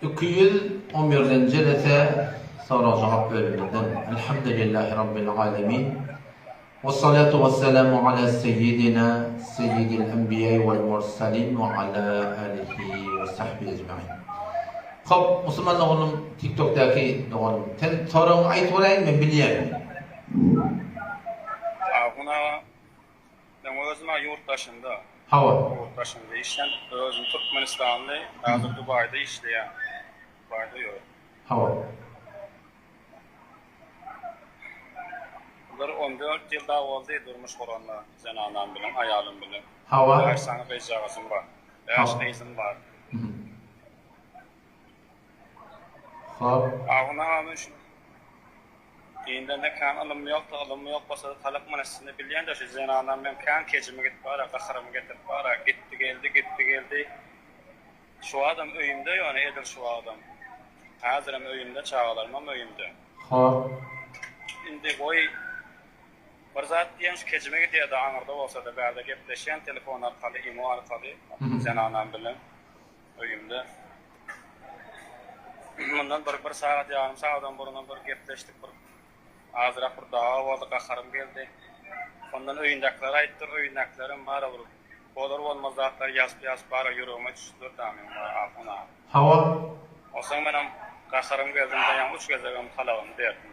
211-nji jelese sorag-jogap bölümimizden. Elhamdülillahi Rabbil alemin. Wessalatu wessalamu ala seýýidina seýýidil enbiýai wal mursalin we ala alihi we sahbihi ejmain. Hop, musulman doganym, TikTokdaky doganym, sen soragyňy aýdyp beräýiň, men bilýän. Ahun aga, meň özüm-ä ýurt daşynda. Hawa. Ýurt daşynda işlän, özüm türkmenistanly, häzir Dubaýda işleýän. Dubaýda ýörün. Hawa. Bir 14 ýyl dagy boldy durmuş guranyma zenanam bilen, aýalym bilen. Hawa. Bäş sany gyzjagazym bar. Bäş gyzym bar. Hop. Ahun aga men şu dinden-de kän ylym ýokdy, ylym ýok bolsa-da talak manysyny bilýän-de şu zenanam meň kän kejime gidip bara, gaharymy getirip bara, gitdi geldi, gitdi geldi. Şu wagtam öýümde ýöne edil şu wagtam. Häzirem öýümde, çagalarymam öýümde. Hop. Indi goý bir zat diýen şu kejime gidýär-de aňyrda bolsa-da bärde gepleşýän telefon arkaly, imo arkaly zenanam bilen. Öýümde. Mundan bir bir sagat ýarym sagadan burunam bir gepleşdik bir azrak bir dawa boldy gaharym geldi. Ondan öýündäkiler aýtdyr öýündäkilerem bara bir bolar bolmaz zatlar ýazyp ýazyp bara ýüregime düşdüler da meň bara ahun aga. Hawa. Onsoň menem gaharym geldim-de ýaňy üç gezegem talagymy berdim.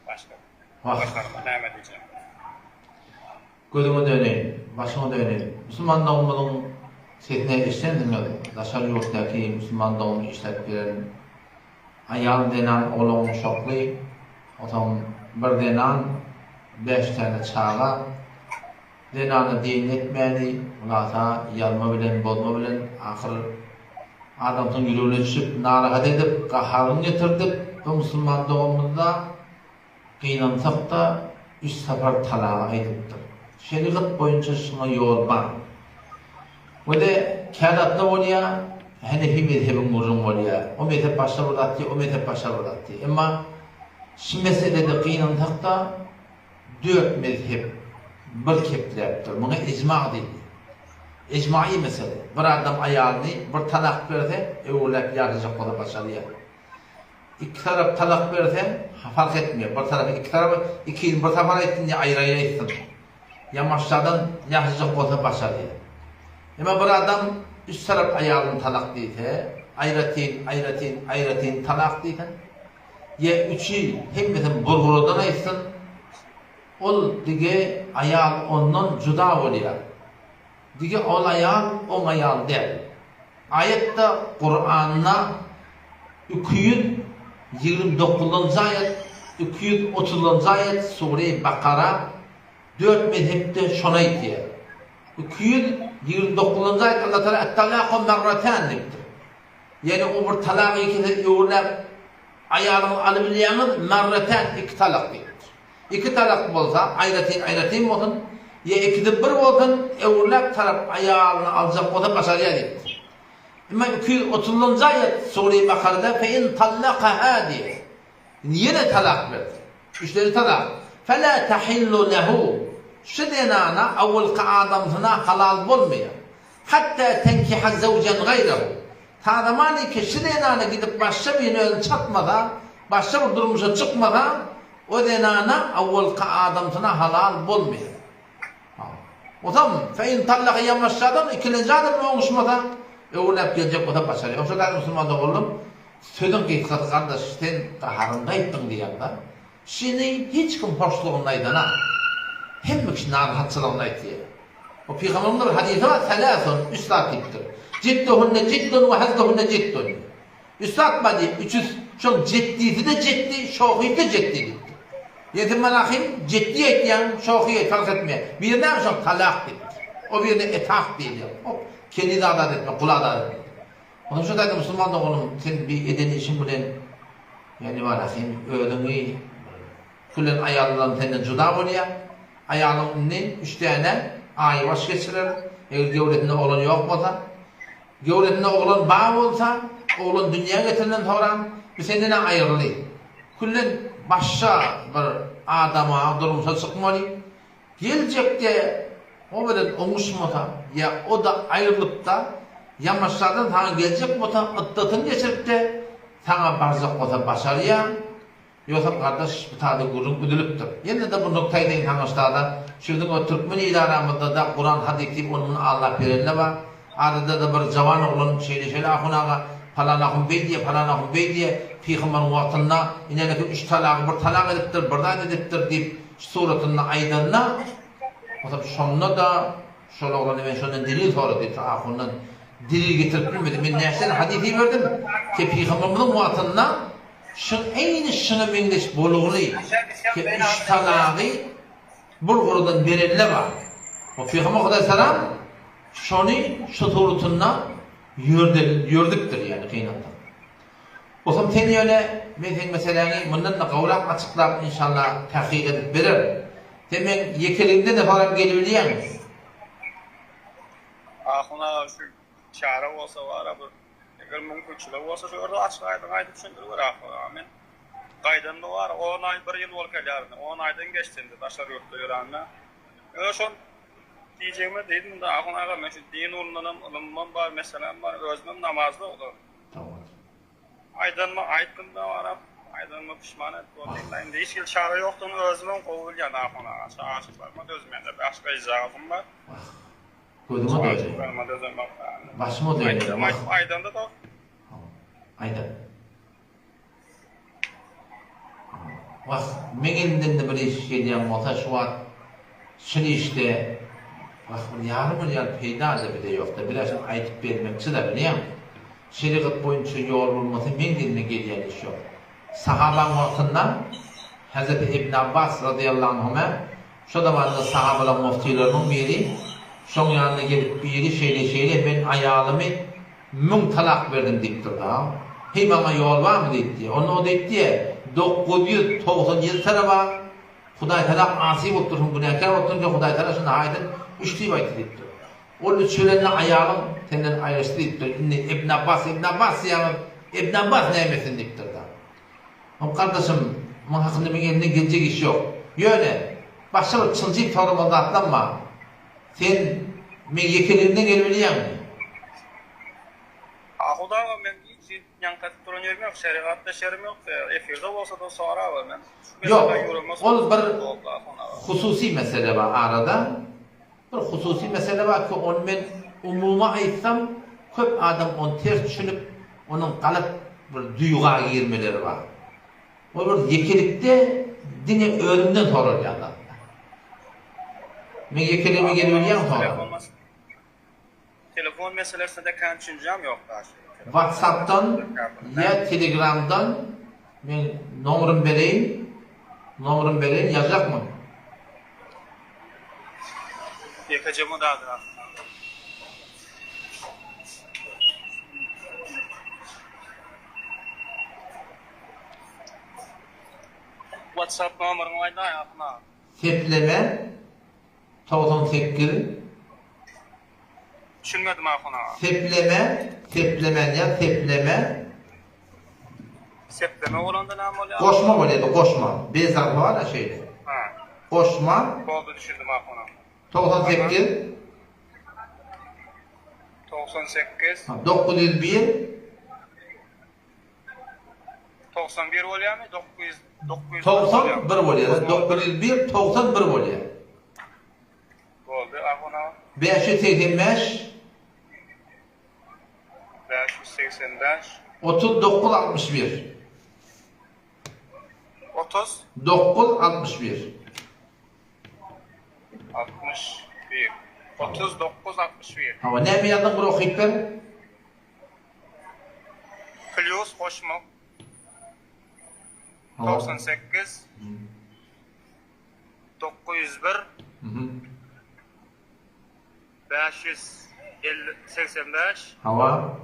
Başga gaharyma näme diýjek. Gözüňe döneýin, başyňa döneýin. Musulman doganymyzyň sesini eşidensiňiz, daşary ýurtdaky musulman dogany işläp gelen aýal zenan oglan guşakly, onsoň bir zenan, bäş täne çaga, zenana diýenini etmäni, hulasa ýazma bilen, bozma bilen ahyr adamsynyň ýüregine düşüp, narahat edip, gaharyny getirdip, bu musulman doganymyzda Gynansak-da, üç sapar talagy aýdypdyr. Şerigat boýunça şuňa ýol bar. We-de käzatda bolýa, Henefi mezhebiň gürrüňi bolýa. O mezhep başga bir zat diýýär, o mezhep başga bir zat diýýär. Emma şu meselede gynansak-da, dört mezhep bir kepläpdir. Muňa ijma diýilýär. Ijmaýy mesele. Bir adam aýalyny bir talak berse, öwürläp ýaşajak bolsa başarýar. Iki tarap talak berseň, fark etmeýär. Bir tarapy iki tarapy ikini bir sapar aýtsyn ýa aýry-aýry aýtsyn. Ýa maşgadan ýaşajak bolsa başarýar. Emma bir adam üç tarap aýalyny talak diýse, aýratyn, aýratyn, aýratyn talak diýsin, ýa üçi hemmesini bir guradan aýtsyn, ol dige aýal ondan juda bolýar. Dige ol aýal oň aýaly däl. Aýatda Kuranda 229-njy aýat, 230-njy aýat Sure Bakara dört mezhepde şony aýtýar. 229-njy aýat Allah Taala Et-talaku merratan diýipdir. Ýagny o bir talagy ikisi öwürläp aýalyňyzy alybilýäňiz merratan iki talak diýipdir. Iki talak bolsa, aýratyn-aýratyn bolsun, ýa ikisi bir bolsun, öwrüläp tarap aýalyny aljak bolsa başarýar diýipdir. Emma 230-njy aýat Sure-i Bakarada fe in tallakaha diýýär. Indi ýene talak berdi. Üçlenji talak. Fela tahillu lehu. Şu zenana awwalky adamsyna halal bolmaýar. Hatta tenkiha zewjen gaýrahu. Ta zamany ki şu zenana gidip başga birini özüni çatmasa, başga bir durmuşa çykmasa, O zenana awwalky adamsyna halal bolmaýar. Osam, fe in tallaka ýamaşjadan ikilenji adam bilen oňuşmasa, öwürläp geljek bolsa başarýar. Oşa däl musulman doganlarym, sözüň gysgasy gardaş sen gaharyňda aýtdyň diýýäňda, şiny hiç kim hoşlugynda aýdana, hemme kişi narahatçylygynda aýtýar. O pygamberimiziň bir hadysy bar, Selasun, üç zat diýipdir. Jidduhunne jiddun we hazluhunne jiddun. Üç zat bar diýip, üçüs, şoň jetdisi-de jetdi, şohysy-da jetdi diýipdir. Ýa sen maňa hem jetdi aýtýaň, şohy aýt, fark etmeýär. Biri näme şoň talak diýipdir. O birine etak diýilýär. Hop, keniz azat etmek, gul azat etmek. Onsoň şo taýda musulman doganym, sen bi eden işiň bilen, ýagny wala sen özüňi külen aýaldan senden juda bolýar. Aýalyň indi üç däne aýbaş geçirer, eger göwresinde oglan ýok bolsa. Göwresinde oglan bar bolsa, oglan dünýä getirenden soram, bu senden-ä aýryldy. Küllen başga bir adama durmuşa çykmaly. Geljekde o bilen oňuşmasa ýa o-da aýrylyp-da. Ýamaşjadan saňa geljek bolsa yddatyny geçiripde saňa barjak bolsa başarýa. Ýogsam gardaş bu tada gürrüň üzülipdir. Ýene-de bir nukta aýdaýyn saňa ştada, şu biziň o türkmen il aramyzda-da Kuran hadys diýip ony muny aldap ýörenler bar. Arada-da bir jawan oglan şeýle şeýle ahun aga, palan ahun beý diýýä, palan ahun beý diýýä, pygamberiň wagtynda ineneki üç talagy bir talak edipdir, bir zat edipdir diýip şu suratynda aýdanda, bolsam şonda-da şol oglana men şondan delil sora diýip şu ahundan delil getirip bilmedi. Men näçe sene hadys iberdim ki pygamberimiziň wagtynda Şuň eýni şuňa meňzeş bolugly ki üç talagy bir guradan berenler bar. O Pygamber Hudaý salam şony şu suratynda ýörden ýördüpdir ýagny gynansak. Bolsam sen ýöne men seň meseläňi mundan-da gowrak açyklap inşallah tahkyk edip bererin. Sen meň ýekeligimden-de soram gelibilýäň. Ahun aga şu çäre bolsa bara bir Eger mümkinçiligi bolsa şu ýerde açyk aýdyň aýdyp düşündiriber ahyry. A men gaýdanda bar on aý bir ýyl bolup gelýär indi. On aýdan geçdi indi daşary ýurtda ýörenime. Ýöne şol diýjegime diýdim indi Ahun aga men şu din ugrundanam ylymym bar meselem bar özümem namazly oglan. Aýdanymy aýtdym da barap aýdanyma pişman edip boldy. Indi hiç hili çäre ýokdugyny özümem gowy bilýän Ahun aga. Çagaçyklarym döz mende bäş gyzjagazym bar. Gözüňe doýdy. Başyma doýdy. Aýdanda da. Aýdan. Wah, meň elimden-de bir iş gelýän bolsa şu wagt şul işde wah bir ýarym rýal peýda-da bize ýok-da. Biz-ä şuny aýdyp bermekçi-de bilýäňmi? Şerigat boýunça ýol bolmasa meň elimden gelýän iş ýok. Sahabaň wagtynda Hezreti Ibn Abbas razyýallahu anhuma Şo zamanda sahabalaň muftileriniň biri şoň ýanyna gelip biri şeýle şeýle men aýalymy müň talak berdim diýipdir-da. Heý maňa ýol barmy diýipdi. Onda o diýipdi, 997 tane bar. Hudaý talak asy bolup dursuň, günäkär bolup dursuň, Hudaý tala şunda haýsyn üç diýip aýtdy diýipdir. Ol üç gelende aýalyň senden aýryşdy diýipdir. Indi Ibn Abbas, Ibn Abbas diýýäňiz, Ibn Abbas näme etsin diýipdir-da. Hop gardaşym, muň hakynda meň elimden geljek iş ýok. Ýöne, başga bir çynjyp soramaly zatlam bar. Sen meň ýekeligimden gelibilýäňmi? Ahuda aga men hiç ýaňky aýdyp duran ýerim ýok, şerigatda şerim ýok, efirde bolsada soraber men şu Ýok, meselä ýüregime ol bir doldy Ahun aga. hususy mesele bar arada. Bir hususy mesele bar ki, ony men umumy aýtsam, köp adam ony ters düşünip, onuň galat bir duýga girmeleri bar. Ol bir ýekelikde diňe özümden soralýan zat. Men ýekeligime gelibilýän soram. Telefon meselesinde kän düşünjäm ýok daşy. Whatsappdan ýa telegramdan men nomerimi bereýin nomerimi bereýin ýazjakmy? Ýekeje mudada. Whatsapp nomeriňi aýdaý Ahun aga. Sepleme 98. Düşünmedim Ahun aga. Sepleme, seplemen ýa sepleme. Sepleme bolanda näme bolýar? Goşma bolýar-da, goşma. Bez harpy bar-a şeýle. Ha. Goşma. Boldy düşündim Ahun aga. 98. 98. 901. 91 bolýarmy? 900 901 bolýar. 91 bolýar. 901 91 bolýar. Boldy, Ahun aga. 585 585 39 61 30 9 61 61 39 61 Hawa, näme ýazdyň bir okyp ber. Plýus goşmak. 98 901 585 Hawa.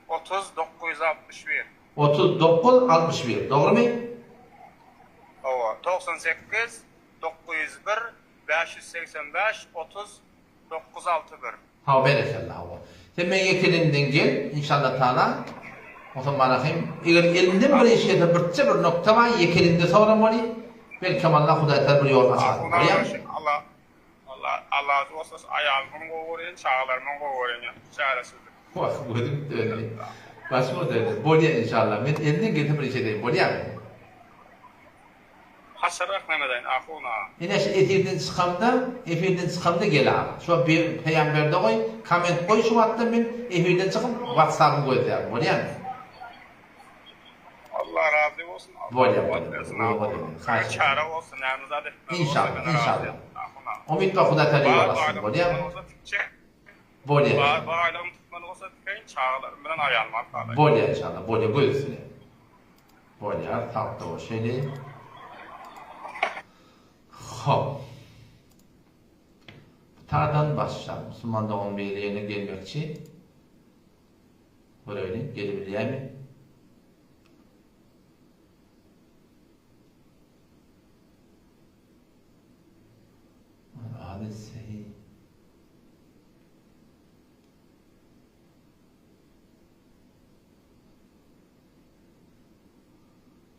30 961 39 61 dogrymy? Hawa 98 901 585 30 961. Hawa berekella hawa. Sen meň ýekelimden gel inşallah taala. Onsoň barahym eger elimden bir iş gelse birçe bir nokta bar ýekelimde soramaly. Belkem Allah Hudaý taala bir ýol açar. Bolýamy? Allah Allah. Alla bolsa şu aýalymam gowy görýän, çagalarymam gowy görýän ýa çäresizlik. Wah gözüm döndi. Başym döndi. Bolýa inşallah. Men elimden gelse bir iş edeýin. Bolýamy? Haçanrak näme edeýin ahun aga. Ine şu efirden çykamda, efirden çykamda gel aga. Şu wagt bir peýam berde goý, komment goý şu wagtda men efirden çykyp whatsappymy gözlärin. Bolýamy? Allah razy bolsun. Bolýa bolýa. Çare bolsun näme zat etmeli İnşallah inşallah. Umyt bar Hudaý Taala ýol açsyn bolýamy? Bolýa. Bar baýlygym tutmaly bolsa tikeýin çagalarym bilen aýalymy alyp galaýyn. Bolýa inşallah bolýa göz üstüne. Bolýar sagda bol şeýle. Hop. Tadan başla. Musulman dogan biri ýene gelmekçi. Göreýli, gelibilýärmi?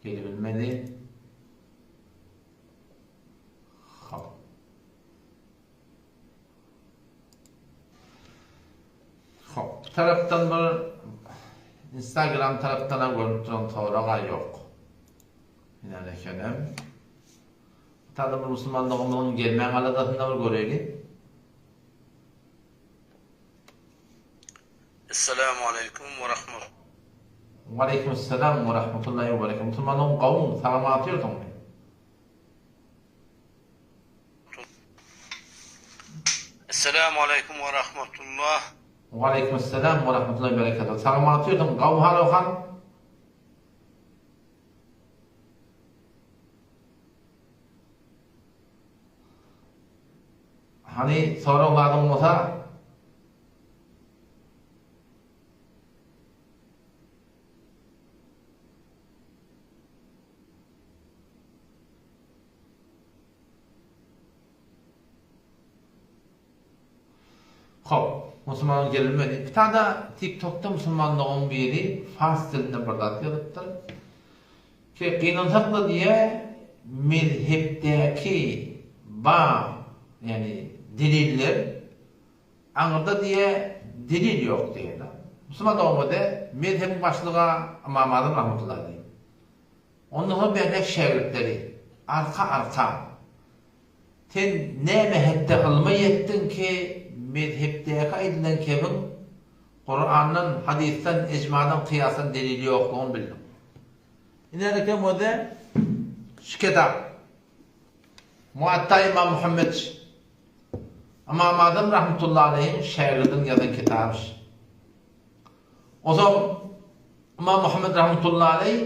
Gelibilmedi. Hop. Hop, bu tarapdan bir Instagram tarapdan görünüp duran soraga ýok. Inen ekenem. Bu tarapdan bir musulman doganymyzyň gelmän aladasynda bir göreýli. Esselamu aleýkum we rahmetullah. Waleýkim esselam we rahmetullahi we berekatuh. Musulman dogan gowumy? Salam atýorsyňmy? Esselamu aleýkum we rahmetullah. We aleýkum esselam we rahmetullahi we berekatuh. Salam atýorsyň gawy hal ohan. Hany sorag zadyň bolsa Hop, musulman gelinmedi. Bir tane TikTokda musulman dogan biri fars dilinde bir zat ýazypdyr. Ki gynansak-da diýe mezhepdäki ba, ýagny deliller aňyrda diýe delil ýok diýe. Musulman dogan boldy, mezhebiň başlygy Ymam Azam rahmetullahi aleýh. Ondan soň bärde şägirtleri arka-arka, Sen näme hetde ylma ýetdiň ki, mezhepdäki aýdylan kebiň Kurandan, hadysdan, ejmadan, kyýasdan delili ýoklugyny bildiň. Ine eken bolsa şu kitap. Muatta Ymam Muhammet Ymam Azam rahmetullahi aleýhiň şägirdiniň ýazan kitaby. Onsoň Ymam Muhammet rahmetullahi aleýh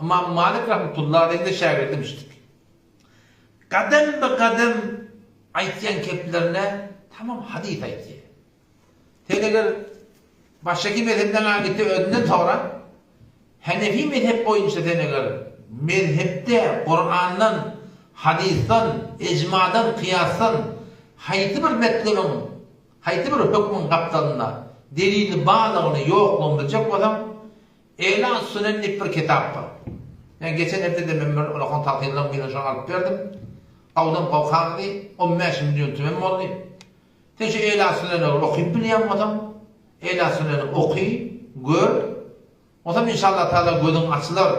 Ymam Malik rahmetullahi aleýhiň-de şägirdimişdik. Gadam-be gadam aýtýan keplerine tamam hadys aýtýar. Sen eger başdaki mezhepden aňa gitse özünden sora, Henefi mezhep boýunça sen eger mezhepde Kurandan, hadysdan, ejmadan, kyýasdan haýsy bir metlebiň Haýsy bir hökmüň gapdalynda delili barlygyny, ýoklugyny biljek bolsaň, Elan Sünen diýip bir kitap bar. Men geçen hepdede men bir ulakan tagsyrylaryň birini şony alyp berdim. Gawdan gowy kagyzy, 15 million tümen boldy. Sen şu Elan Süneni okyp bilýän bolsaň, Elan Süneni oky, gör, Onsoň inşallah taala gözüň açylar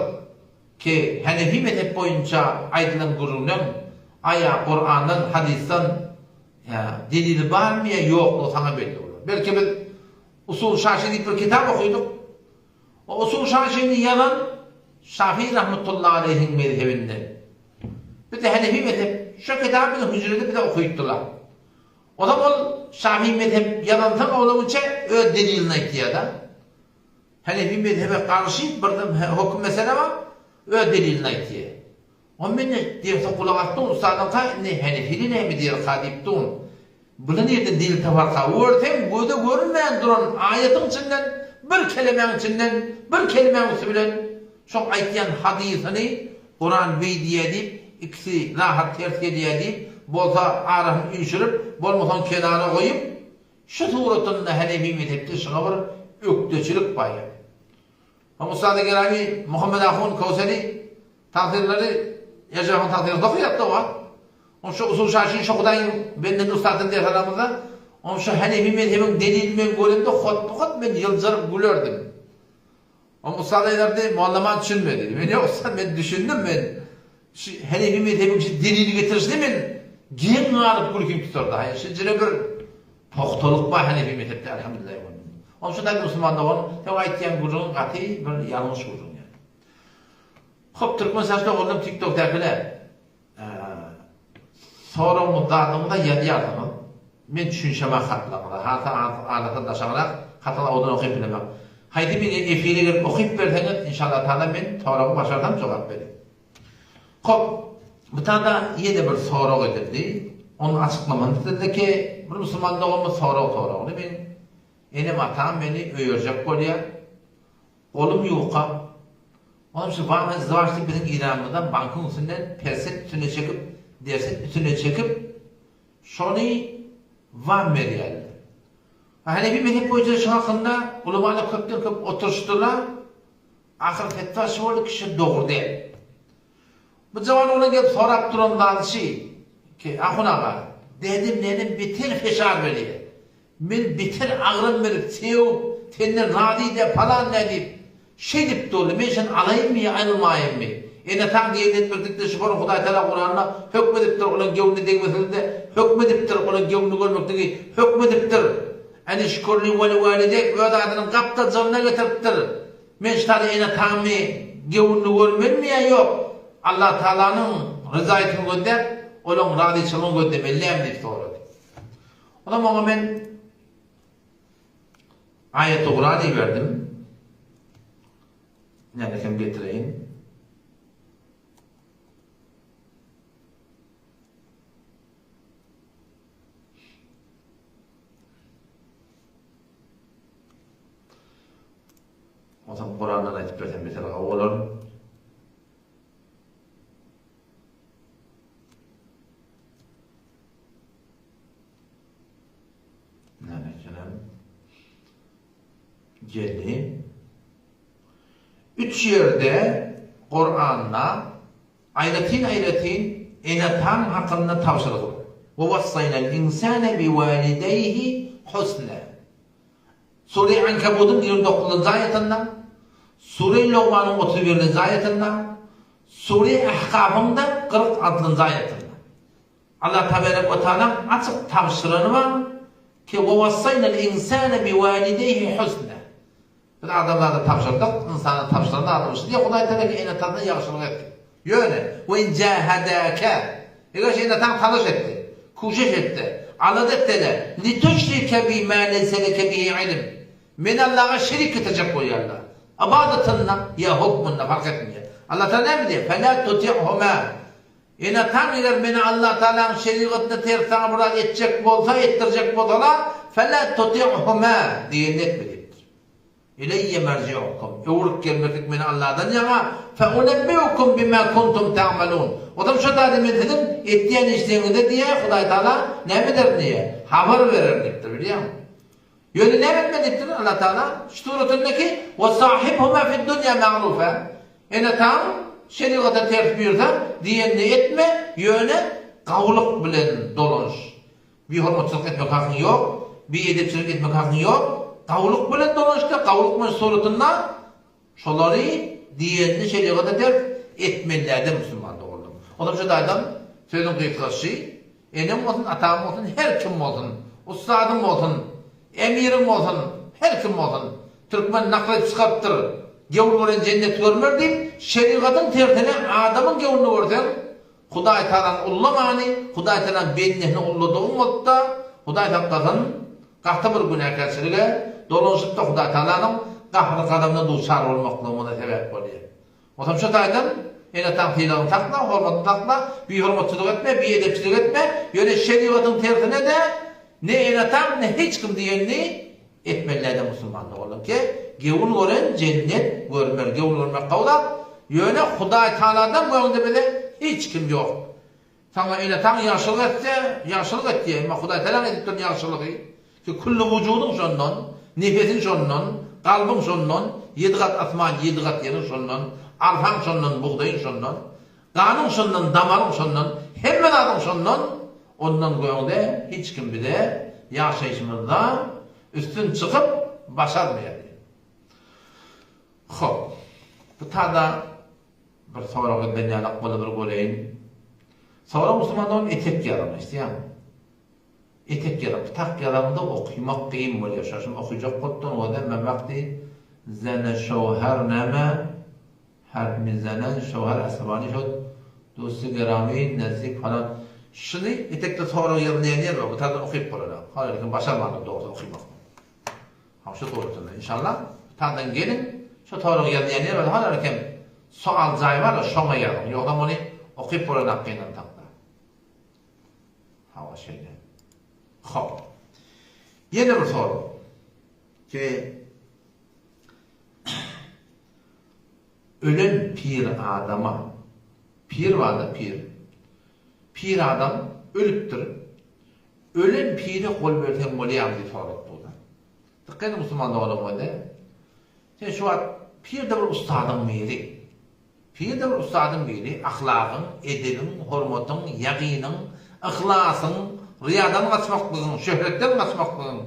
ki Henefi mezhep boýunça aýdylan gürrüňleň aýa Kurandan hadysdan delili barmy ýa ýoklugy saňa belli bolar. Belki biz Usul Şaşy diýip bir kitap okydyk. O Usul Şaşyny ýazan Şafii rahmetullahi aleýhiň mezhebinden. Bizde Henefi mezhep şo kitaby biziň hüjrede bize okytdylar. Onsoň ol Şafii mezhep ýazansoň owlagynça öz delilini aýtýar-da. Henefi mezhebe garşy birden höküm mesele bar, öz delilini aýtýar. Ony men derse gulak asdym, ussadyňka indi Henefili näme diýerka diýip durun. Bular nirden delil taparka? Görseň göze görünmän duran aýatyň içinden bir kelemäň içinden bir kelimäň üsti bilen şoň aýtýan hadysyny Kuran beý diýýär diýip, ikisi rahat ters gelýär diýip, bolsa arasyny üýşürip, bolmasaň kenara goýup, Şu suratynda Henefi mezhepde şuňa bir ökdeçilik bar ýaly. Soň Ussady Gerami Muhammet Ahun Kowseri tagsyrlary Erjahun tagsyryny okaýardy o wagt. Oň şu usul şaşy şu Hudaýyň benden ussatdan ders alamyzda, oň şu Hanefi mezhebiň delilini men göremde hotma-hot men ýyljaryp gülerdim. Oň ussat aýdardy, molla maňa düşünmedi. Men ýok ussat men düşündim men şu Hanefi mezhebiň şu delili getirişine men geň galyp gülkim tutardy. Haý şu jire bir pugtalyk bar Hanefi mezhepde elhamdülillah. Oň şu taýda musulman dogan seň aýtýan gürrüňiň gaty bir ýalňyş gürrüň ýaly. Hop türkmen saç doganlarym tiktokdakylar. Soragyňyz zadyňyza ýazýarsyňyz. Men düşünşemok hatlaryňyza. Hata alasa daşaňrak hatyňyzy owadan okyp bilemok. Haýsy birini efire gelip okyp berseňiz inşallah taala men soragymy başarsam jogap bereýin. Hop bu tada ýene bir sorag edildi. Ony açyklamany isledi ki bir musulman doganymyz sorag soragly men enem atam meni öýerjek bolýar. Golum ýuka. Onuň üçin bank izdiwaçly biziň Iranymyzda bankyň üstünden persent üstüne çekip, dersent üstüne çekip, şony wam berýärler. Hanefi mezhep boýunça şu hakynda ulamalar köpden köp oturyşdylar. Ahyr fetwa şu boldy ki, şu dogry däl. Bu jawan oglan gelip sorap duran zady şi, ki, Ahun aga, dädem nenem beter feşar berýär. Men beter agram berip, sewip, senden razy dä, palan dä diýip, şeýdip durdy. Men şony alaýynmy ýa almaýynmy? Ene-ataň diýenini etmeklikde şu bolan Hudaý Tagala Kuranda hökm edipdir, olaň göwnüne degmesini-de hökm edipdir, olaň göwnüni görmekligi hökm edipdir. Enişkurli we liwalidek öz adynyň gapdaljagyna getiripdir. Men şu taýda ene-atamy göwnüni görmelimi ýa ýok? Allah Tagalanyň ryzaýatyny gözläp, olaň razyçylygyny gözlemeliämi diýip sorady. Onam oňa men aýaty Kuran iberdim. Näme hem getireýin. Onsoň Kurandan aýdyp bersem beter gowy bolar. Geldi. Üç ýerde Kuranda aýratyn-aýratyn ene-ataň hakynda tabşyryk bar. We wassaýnal insane biwalideyhi husna. Sure Ankabudyň 29-njy aýatynda, Sure Logmanyň 31-nji aýatynda, Sure Ahkafyň-da 46-njy aýatynda. Allah tebarek we taalaň açyk tabşyrany bar ki, Ve wassaýnal insane biwalideyhi husna. Biz adamzada tabşyrdyk, ynsana tabşyran zadymyz şu diýýär Hudaý Tagala ki, ene-atasyna ýagşylyk etsin. Ýöne, we in jahadaka, eger şu ene-ataň talaş etse, kuşeş etse, alada etse-de, lituşrike bi ma leýse leke bihi ilim, meni Allaha şerik getirjek bolýarlar. Ybadatynda ýa hukmunda fark etmeýär. Allah Tagala näme diýýär? Fela tuti'huma. Ene-ataň eger meni Allatagalaň şerigatyna ters saňa bir zat etjek bolsa, etdirjek bolsalar, Fela tuti'huma diýenini etme diýipdir. Ileýye merji'ukum, öwrüp gelmeklik meni Alladan ýaňa, Feunebbi'ukum bima kuntum ta'malun. Onsoň şo zady men siziň etýän işleriňize diýýär, Hudaý Tagala näme ederin diýýär, habar bererin diýipdir, bilýäňmi? Ýöne näme etmeli diýipdir Allah Tagala şu suratyndaky we sahibhuma fid dunýa ma'rufa. Ene-ataň şerigata ters buýursa diýenini etme, ýöne gawulyk bilen dolanyş. Bihormatçylyk etmek hakyň ýok, biedepçilik etmek hakyň ýok. Gawulyk bilen dolanyşda, gawulyk bilen suratynda Şolary diýenini şerigata ters etmelidäde musulman doganlar. Onam şu taýdan sözüň gysgasy, eneň bolsun, ataň bolsun, her kim bolsun, ussadyň bolsun, emiriň bolsun, her kim bolsun, türkmen nakyl edip çykarypdyr, Gewün gören jennet görmer diýip, şerigatyň tersine adamyň gewünini görseň, Hudaý Tagalany ullamany, Hudaý Tagalanyň bendesini ulladygyň bolupda, Hudaý saklasyn, gaty bir günäkärçilige dolanyşypda Hudaý Tagalanyň gahry-gazabyna duçar bolmaklygymyza sebäp bolýar. Onsoň şu taýdan ene-ataň sylagyny sakla, hormatyny sakla, bihormatçylyk etme, biedepçilik etme, ýöne şerigatyň tersine-de ne ene-ataň, ne hiç kim diýenini Etmeli däde musulman doganlar ki gewün gören jennet görmer gewün görmek gowy zat ýöne Hudaý Tagaladan göňde bize hiç kim ýok saňa ene-ataň ýagşylyk etse ýagşylyk et diýýär emma Hudaý Tagalaň edip duran ýagşylygy ki külli wujudyň şondan nefesiň şondan kalbyň şondan ýedi gat asman ýedi gat ýeriň şondan arsaň şondan bugdaýyň şondan ganyň şondan damaryň şondan. Hemme zadyň şondan, ondan göňde hiç kim bize ýaşaýşymyzda üstün çykyp başarmaýar diýip. Hop. Bu tada bir sorag edilen ýalak boldy bir göreýin. Sorag musulman dogan etek ýazyň eşitýäňmi? Etek ýazyň, kitap ýazaňda okymak kyn bolýar. Şonuň üçin okyjak bolup duran özem men wagty zene şowher näme harf mizenen şowher asabani şod dusty gerami nezdik falan şuny etekde sorag ýazylýan ýer bar bu taýdan okyp bolanok. Haýyr başarmadym dogrusy okymak. Haw şu suratynda inşallah taýdan geliň şu sorag ýazylýan ýer bar halar eken soal jaý bar şoňa ýazyň ýogsam ony okyp bolanok gynansak-da. Hawa şeýle. Hop. Ýene bir sorag. Ki ölen pir adama pir barda pir. Pir adam ölüpdir. Ölen pire gol berseň bolýarmy diýip sorapdy olar. Dykgat ediň musulman doganlarym özi. Sen şu wagt pirde bir ussadyň biri. Pirde bir ussadyň biri ahlagyň, edebiň, hormatyň, ýagynyň, yhlasyň, ryýadan gaçmaklygyň, şöhretden gaçmaklygyň,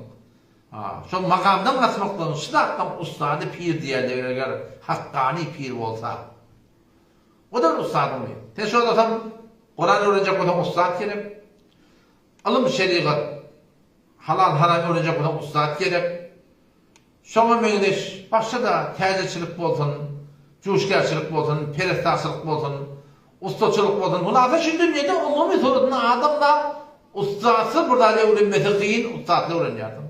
şol magamdan gaçmaklygyň şu zatlaryň ussady pir diýerler eger hakgany pir bolsa. O-da bir ussadyň biri. Sen şo bolsaň Kuran öwrenjek bolsaň ussat gerek. Ylym şerigat halal haram öwrenjek bolsaň ussat gerek. Şoňa meňzeş başga-da täjirçilik bolsun, juşgärçilik bolsun, perestarçylyk bolsun, ussaçylyk bolsun, hulasa şu dünýede umumy suratynda adamzat ussatsyz bir zady öwrenmesi kyn, ussatly öwrenýärsiň.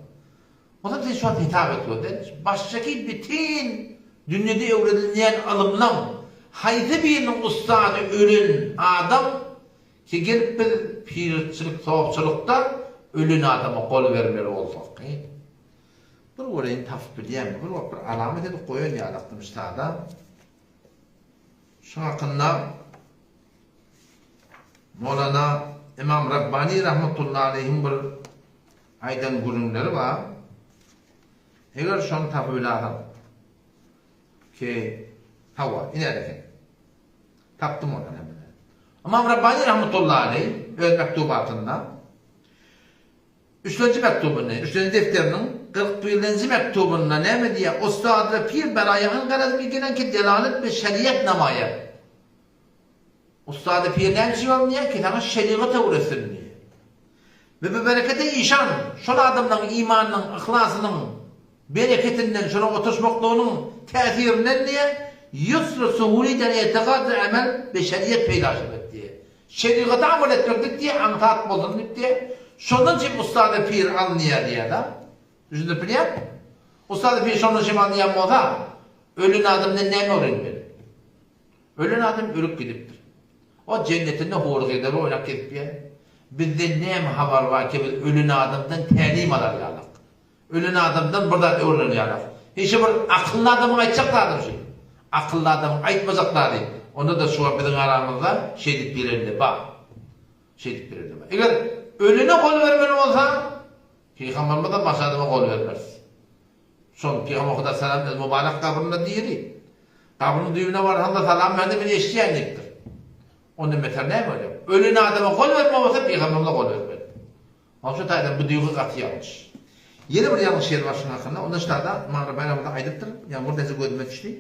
Onsoň sen şu wagt hesap et gör-de, başdaky bütin dünýede öwrenilýän ylymlaň haýsy biriniň ussady ölen adam ki gelip biz pirçilik, sopçylykda ölen adama gol bermeli bolsak, kyn. Bir göreýin tapyp bilýänmi? Bir wagt bir alamat edip goýan ýalakdym ştada. Şu hakynda Molana Imam Rabbani rahmetullahi aleýhiň bir aýdan gürrüňleri bar. Eger şony tapyp bilasaň ki hawa, iner eken. Tapdym ony elhamdülillah. Imam Rabbani rahmetullahi aleýh öz mektubatynda Üçlenji mektubynda, üçlenji defteriniň 41-nji mektubynda näme diýýär? Ustad we pir beraýa an garaz mi gelen ki delalet be şeriat namaýa. Ustad we pir näme üçin alynýar? Ki saňa şerigat öwretsin diýýär. We bi berekete işan, şol adamlaryň imanynyň, yhlasynyň bereketinden, şonuň oturyşmaklygynyň täsirinden diýýär, ýusr suhuli der etikad we amel be şeriat peýda şebet diýýär. Şerigata amal etmeklik diýýär, aňsat bolsun diýip diýýär. Şondan çyp ussady pir alynýar diýýär-de. Düşündirip bilýärmi? Ussady pir şondan çyp alynýan bolsa, ölen adamdan näme öwrenmeli? Ölen adam ölüp gidipdir. O jennetinde hury-gyzlary oýnap gezip ýör. Bizden näme habar bar ki biz ölen adamdan tälim alar ýalyk? Ölen adamdan bir zat öwrener ýaly. Hiç bir akylly adamyň aýtjak zadymy şu? Akylly adamyň aýtmajak zady. Onda-da şu wagt biziň aramyzda şeýdip bilenler bar. Şeýdip bilenler bar. Eger ölene gol bermeli bolsa, Pygambermizden başga adama gol bermeris. Şol Pygamber Huda salam öz mübarek gabrynda diri. Gabrynyň düýbüne barsaň-da salam berdi, men eşidýän diýipdir. Ondan beter näme bolýar? Ölen adama gol berme bolsa Pygamberimize gol bermeli. Ol şu taýdan bu duýgy gaty ýalňyş. Ýene bir ýalňyş ýeri bar şunuň hakynda, onda ştada Maňra Baýramyza aýdypdyr, ýa bir näçe gözüme düşdi.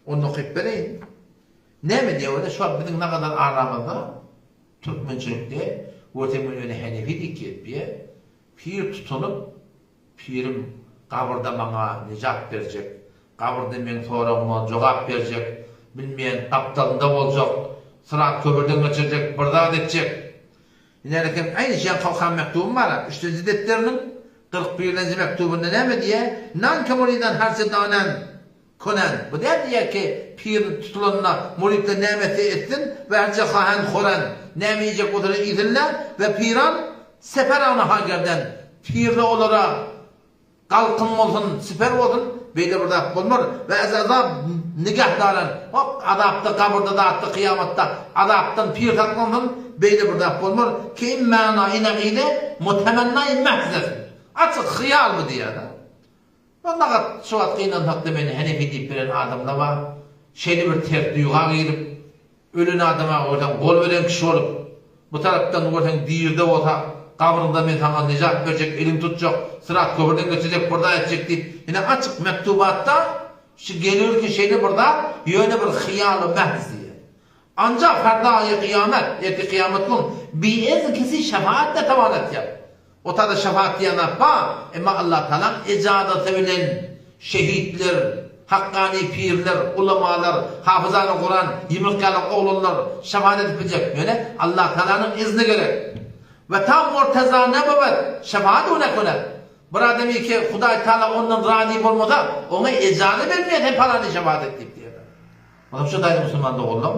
Ony okyp bereýin. Näme diýýär bolýa, şu wagt biziň nagadar aramyzda türkmençilikde görseň men özi Henefi diýip gezip ýa, pir tutunyp, pirim gabyrda maňa nejat berjek, gabyrda meň soragyma jogap berjek, bilmeýän gapdalynda boljak, syrat köpürden geçirjek, bir zat etjek. Ine eken, aýny şeýan Kawkan mektubym bar-a, üçünji depderiniň 41-nji mektubynda näme diýýär? Nan ke muridan harçe danan konan. Bu däl diýýär ki, pir tutulanda muritler näme etse etsin we harçe hahan horan, näme iýjek bolsalar iýsinler we piran seper anaha gerden, pirler olara Galkyn bolsun, siper bolsun, beýle bir zat bolmar. We ez azap nigah daran, hok, azapda, gabyrda, zatda, kyýamatda azapdan pir saklansyn, beýle bir zat bolmar. Ki in mana in akyde mutemennai mahzes. Açyk hyýal bu diýýär-de. We nagat şu wagt gynansak-da meni Henefi diýip bilen adamlar bar. Şeýle bir ters duýga girip, ölen adama görseň gol beren kişi bolup. Bu tarapdan görseň dirde bolsa gabryňda men saňa nejat berjek, eliňi tutjak, syrat köprüden geçirjek, bir zat etjek diýip, ine açyk mektubatda şu gelir ki şeýle bir zat ýöne bir hyýaly mähz diýýär. Ancak ferdaýy kyýamet, ertir kyýamat gün, biizni kisi şefaat netawan etýär. O tada şefaat diýen zat bar, emma Allatagalaň ejazaty bilen şehitler, hakkany pirler, ulamalar, hafyzany Kuran, ýumruk ýaly oglanlar şefaat edip biljek. Ýöne Allatagalanyň izni gerek. We ta murteza nebowet, şefaat u nekunet. Bir adamy ki Hudaý Tagala ondan razy bolmasa, oňa ejaza bermeýär sen palany şefaat et diýip diýýär. Onsoň şu taýda musulman doganlar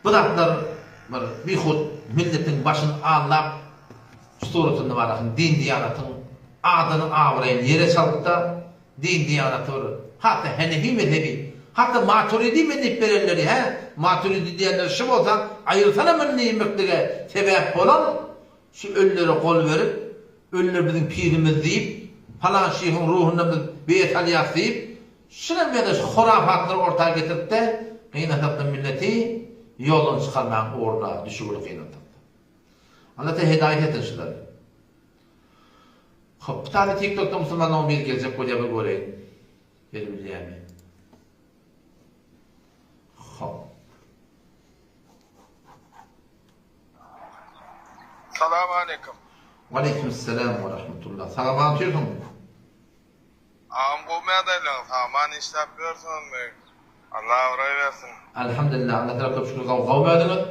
bu zatlar bir bihut milletiň başyny aldap şu suratynda barakyň din diýanatyň adyny abraýyny ýere çalypda din diýanaty bir hatda henefi mezhebi hatda maturidi men diýip berenleri hä maturidi diýenleri şu bolsa aýyrsana muny diýmeklige sebäp bolan şu ölülere gol berip ölüler biziň pirimiz diýip palan şyhyň ruhundan biz beýet alýas diýip Şulam ýa-da şu horafatlary orta getirip-de, gynasakda milleti ýoldan çykarmagyň ugruna düşügüli gynansak-da. Allah te hedaýat etsin şulary. Hop, bir tane TikTokda musulmanlaryň biri geljek bolýar bir göreýin. Gelebilýärmi? Hop. Salam aleýkum. Waleýkim salam we rahmetullah. Sag-aman otyrsyňmy? Agam gowy ýagdaýlaryň saman işläp ýörsüňizmi Allah abraý bersin. Alhamdulillah Allah tarap köp şükür gowy gowymy özüňiz.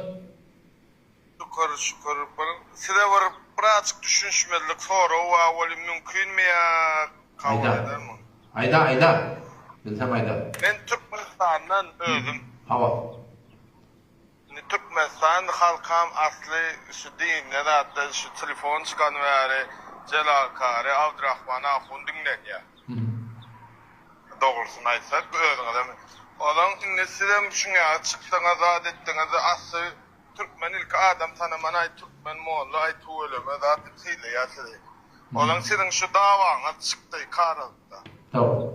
Şükür şükür bir size bir birazjyk düşünişmezlik sorag bar weli mümkinmi ýa kabul Aýda. edermiň. Aýda aýda. Bilsem aýda. Men Türkmenistandan özüm. Hawa. Indi Türkmenistan halkam asly şu dinde zatda şu telefon çykany bäri Jelal Kary, Abdyrahman ahun diňlenýär. Dogrusyny aýtsak özüňizem Ozaň indi sizem şuň ýaly çykdyňyz zat etdiňiz asly türkmen ilki adam tanaman aý türkmen molla aý tüweleme zat diýip sylaýar sizi. Ozaň siziň şu dawaňyz çykdy karalykda. Dogry.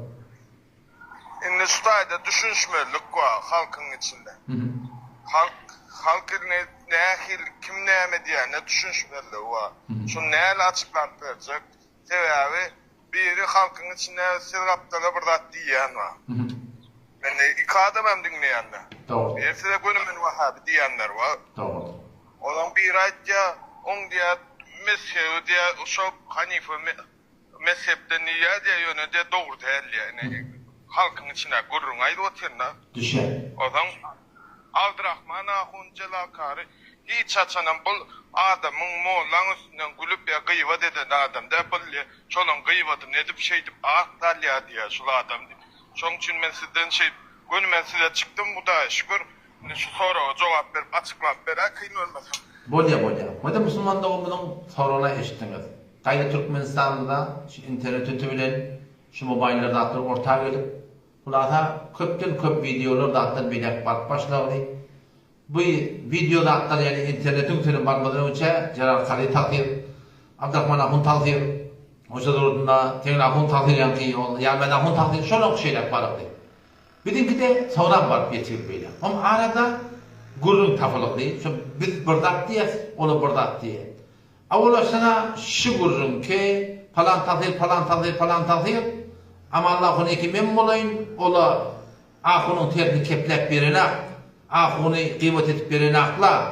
Indi şu taýda düşünişmezlik bar halkyň içinde. Halk halk indi nähili kim näme diýýänine düşünişmezligi bar. Şuny nähili açyklap berjek? Sebäbi biri halkyň içinde siz gapdala bir zat diýýän bar. Indi iki adam hem diňleýände. Dogry. Biri size göni men wahabi diýýänler bar. Dogry. Olaň biri aýtýar, oň diýýär mezhebi diýýär şo hanife Mezhepden diýýär diýýär, ýöne diýýär dogry däl diýýär. Ine halkyň içindäki gürrüňi aýdyp otyryn-da. Düşýär. Onsoň Abdyrahman ahun Jelal kary hiç haçanam bul adamyň mollaň üstünden gülüp ýa gybat eden adam däl, bul diýýär şolaň gybadyny edip şeýdip at salýar diýýär şul adam diýip. Şoň üçin men sizden şeýdip göni men size çykdym Hudaýa şükür. Indi şu soraga jogap berip açyklap beräý kyn bolmasa. Bolýa bolýa. Wada musulman doganymyzyň soragyna eşitdiňiz. Gaýra Türkmenistanda şu internet öti bilen şu mobaýllar zatlar orta gelip, hulasa köpden köp wideolar zatlar beýläk baryp başlagdy. Bu wideo zatlar ýagny internetiň üstüne barmadan öňçä Jelal Kary tagsyr, Abdyrahman ahun tagsyr, hoja zurudynda Tegin ahun tagsyr ýaňky ol Ýarmät ahun tagsyr şolaňky şeýläk barygdy. Biziňkide soňram baryp ýetigip beýle. Hom arada gürrüň tapylygdy. Şo biz bir zat diýýäs, olar bir zat diýýär. Awulaşyna şu gürrüňki, palan tagsyr, palan tagsyr, palan tagsyr, Amanly ahun eki men bolaýyn, ola ahunyň tersini kepläp berenak, ahuny gybat edip berenakla.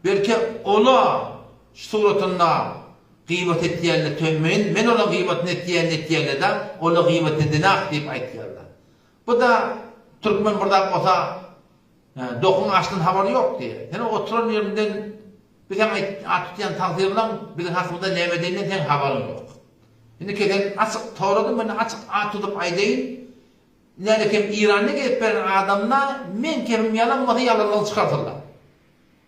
Belki ola şu suratynda gybat etýänle tö men, men olaň gybatyny etýän etýänle-de, ola gybat edenak diýip aýtýarlar. Bu-da türkmen bir zat bolsa dokuň açdan habary ýok diýýär. Sen oturan ýeriňden biziň at tutýan tagsyrlaň biziň hakymyzda näme edenine seň habaryň ýok. Indi kesen açyk soradym men açyk at tutup aýdaýyn. Näde kem Iranda gezip beren adamda meň kepim ýalan bolsa ýalanlygyny çykarsynlar.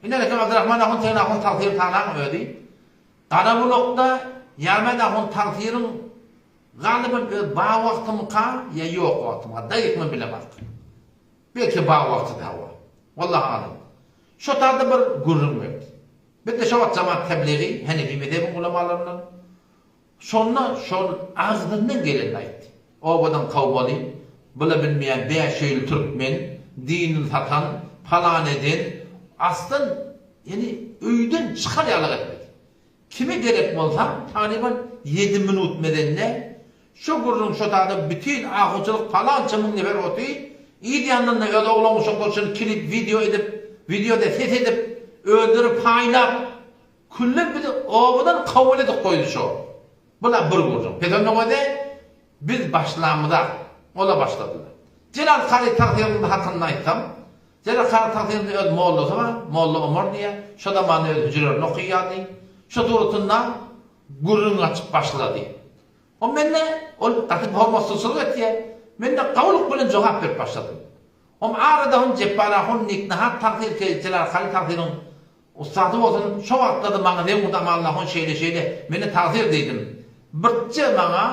Indi kem Abdyrahman ahun sen ahun tagsyr tanaň özi. Garabulakda Ýarmät ahun tagsyryň Galyban öz bar wagtymyka ýa ýok wagtymyka daýyk men bilemok. Belki bar wagtydy hawa. Wallahu alem. Şo taýda bir gürrüň berdi. Bizde şo wagt jamaat tebligi Henefi mezhebiň ulamalaryndan. Şonda şol agzyndan gelenini aýtdy. Obadan kowmaly, bula bilmeýän bäşöýli türkmen, dinini satan, palan eden, aslan. Ýani öýden çykar ýalyk etmedi. Kime gerek bolsa talyban ýedi minut medende şo gürrüň şo tada bütin ahuçylyk palança müň nefer oty yz ýanynda öz oglan uşaklar üçin klip wideo edip wideoda ses edip özleri paýlap küllen bizi obadan kowal edip goýdy şo. Bula bir gürrüň. Pes onda özi biz başlamyzak ola başladylar. Jelal kary tagsyryň hakynda aýtsam Jelal kary tagsyryň öz mollasy bar, Molla Omar diýýär. Şo zamanda öz hüjrelerini okaýardy. Şo suratynda gürrüň açyp başlady. O mende ol gaty hormatsyzçylyk etýär. Mende gowulyk bilen jogap berip başladym. Om arada hum Jepbar ahun Niknahat tagsyr ke Jelal kary tagsyryň Ussady bolsun, şo wagtlarda maňa zeň urdy Amanullah hon şeýle şeýle, meni tagsyr diýdim. Birtje maňa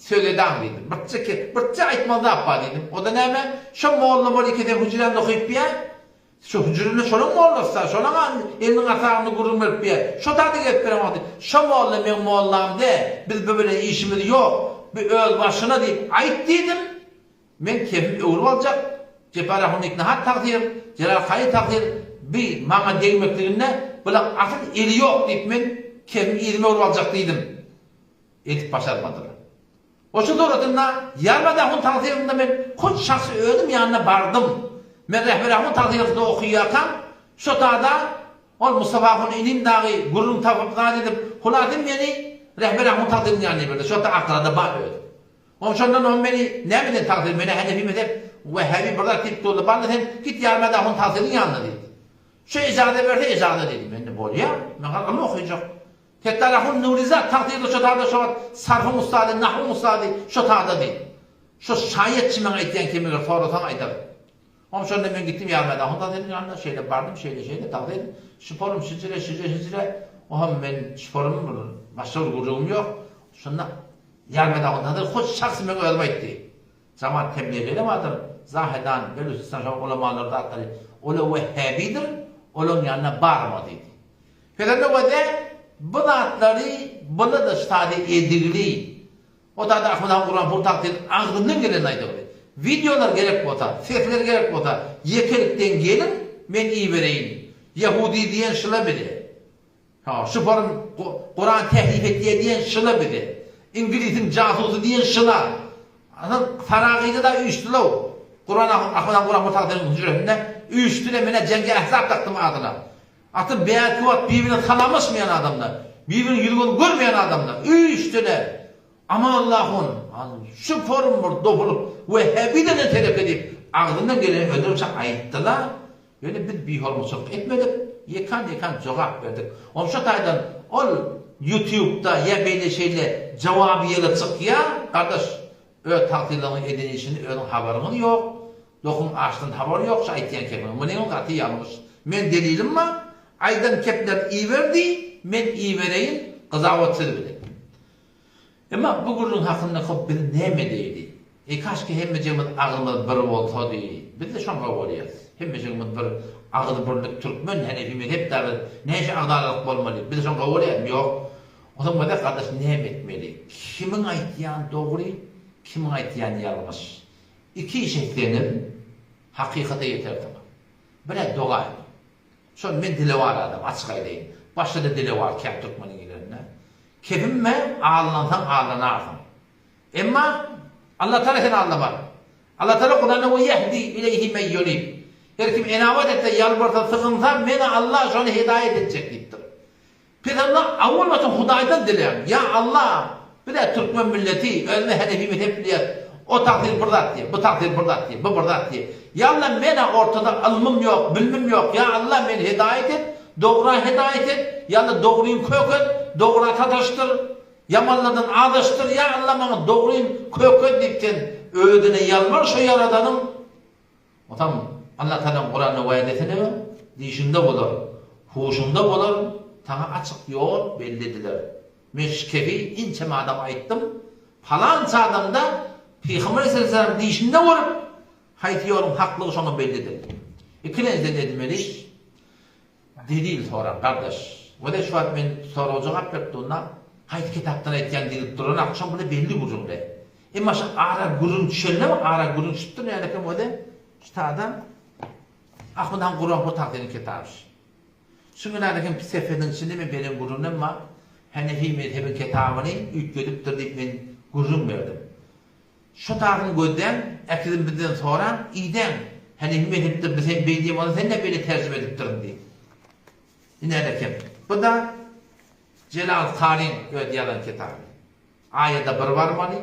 söz edaň diýdim. Birtje ke, birtje aýtmaly zat bar diýdim. O-da näme? Şo molla bor eke seň hüjräňde okyp biýä. Şo hüjrende şolaň mollasy-da, şolaň eliniň aşagynda gürrüň berip biýä. Şo tada gelip beren wagty, şo molla meň mollam dä, biz bu bilen işimiz ýok, bu öz başyna diýip aýt diýdim. Men kepim öwrüp aljak, Jepbar ahun Iknahat tagsyr, Jelal Kaýy tagsyr, bi maňa degmekliginde bulaň asyl eli ýok diýip men kepim yzyma öwrüp aljak diýdim. Edip başarmadylar. Oşa suratynda Ýarmaz ahun tagsyrynda men hut şahsy özüm ýanyna bardym. Men Rehber ahun tagsyrynda okaýarkam şo tada ol Mustafa ahun inim dagy gürrüň tapyp zat edip hulasy meni Rehber ahun tagsyryň ýanyna iberdi. Şo ta Ankarada bar özi. Oň şondan oň meni näme eden tagsyr menä Hanefi mezhep Wehhabi bir zat diýip durdy bally sen git Ýarmät ahun tagsyryň ýanyna diýdi. Şu ejaza berse ejaza diýdi. Mende bolýa men hal ylym okyjak. Settar ahun Nurizat tagsyr-da şo tada şo wagt sarfyň ussady nahwyň ussady şo tada diýdi. Şo şaýatçy maňa aýtýan kim eger sorasaň aýdar. Oň şonda men gitdim Ýarmät ahun tagsyryň ýanyna şeýle bardym şeýle şeýle tagsyr şuporym şijire şije şijire oham men şuporym bir başga bir gürrüňim ýok. Şonda Ýarmät ahunzada hut şahsy meň özüm aýtdy. Jamaat tebligiyle bardyr, Zahedan, Belüçistan şol ulamalary zatlary ola wehhabidir, olaň ýanyna barma diýdi. Pezende wede bu zatlary bula-da ştady edigli. O tada Ahmet han Gurbanpur tagtyny agzyndan gelenini aýdygly. Wideolar gerek bolsa, sesler gerek bolsa ýekelikden geliň men ibereýin. Ýahudi diýen şyla bile. Ha, şu form Kuran tehrif etýär diýen şyla bize. Iňlisiň jasusy diýen şyla. Asyl Faragyda da üýşdülow. Kuran Ahmet han Kuran Murtagsynyň hüjresinde üýşdüle menä Jeňgi Ähzap dakdym adyna. Asyl bärki wagt bir-birine salamlaşmaýan adamlar, bir-biriniň ýüz-gözüni görmeýän adamlar üýşdüle. Amanullah han şu form bir dopulyp Wehhabiden teleke diýip agzyndan geleni özleriçe aýtdylar. Ýöne biz bihormaçylyk etmedik, ýekan-ýekan jogap berdik. Ony şo taýdan ol ýutubda ýa beýle şeýle jogaby ýele çykýa, gardaş öz tagtyrlaryňyň eden işini özüň habaryňyz ýok, dokuň açdan habary ýok şu aýtýan kepiňiň. Munyňyz gaty ýalňyş. Meň delilim bar, aýdan keplerini iber diý, men ibereýin, gyzawat siz bilen. Emma bu gürrüň hakynda kop biz näme diýeli? Eý kaşki hemmejigimiz agzymyz bir bolsady. Bizde şoňa bolýas. Hemmejigimiz bir agyz birlik türkmen henefi mezhep da biz näçe agzalalyk bolmaly. Biz şoňa bolýasmy? Ýok. Onsoň bize gardaş näme etmeli? Kimiň aýtýany dogry, kimiň aýtýany ýalňyş? Iki iş etseňiz hakykata ýetersiňiz. Birä doga ediň. Şol men dilewar adam açyk aýdaýyn. Başda-da dilewar kän türkmeniň ilerinde. Kepinme aldansaň aldanarsyň. Emma Allatagala seni aldamaz. Allatagala Kuranda we ýehdi ileýhi men ýunib. Her kim enabat etse, ýalbarsa, sygynsa, men Alla şony hidaýat etjek diýipdir. Pygamber awwal başda Hudaýdan diläň. Ýa Alla, biz-ä türkmen milleti, özümizi henefi mezhep bilýäs. O tagsyr bir zat diýýär, bu tagsyr bir zat diýýär, bu bir zat diýýär. Ýa Alla, men-ä ortada ylmym ýok, bilimim ýok. Ýa Alla, meni hidaýat et, dogra hidaýat et. Ýa Alla, dogryny köket, dogra sataşdyr, ýamanlardan azaşdyr. Ýa Alla, maňa dogryny köket diýip sen özüne ýalbar şo Ýaradanyň. Otam Allah Tagalaň Kuranda wädesi neme? Dişiňde bolar, huşuňda bolar, saňa açyk ýol belli ediler. Men şu kefi ençeme adama aýtdym. Palança adamda Pygamber aleyhisselam dişinde bolup, haýsy ýoluň haklygy şoňa belli edildi. Ikilenjiden edilmeli iş. Delil soraň gardaş. Wele şu wagt men sorag jogap berip durna haýsy kitapdan aýtýaň diýilip duranak şo bile belli gürrüňle. Emma şu ara gürrüň düşende ara gürrüň düşüpdir nälekem wele şu tada Ahmet han Gurbanpur tagsynyň kitaby şu. Şuňa näde hem sefediň içinde men beren gürrüňim bar. Henefi mezhebiň kitabyny üýtgedipdir diýip men gürrüň berdim. Şu taýyny gözläň, äkidin bizden soraň, idäň. Henefi mezhepde biz hem beý diýen bolsa sen nä beýle terjime edipdiriň diýip. Ine eken. Bu-da Jelal Karyň öz ýazan kitaby. Aýada bir barmaly.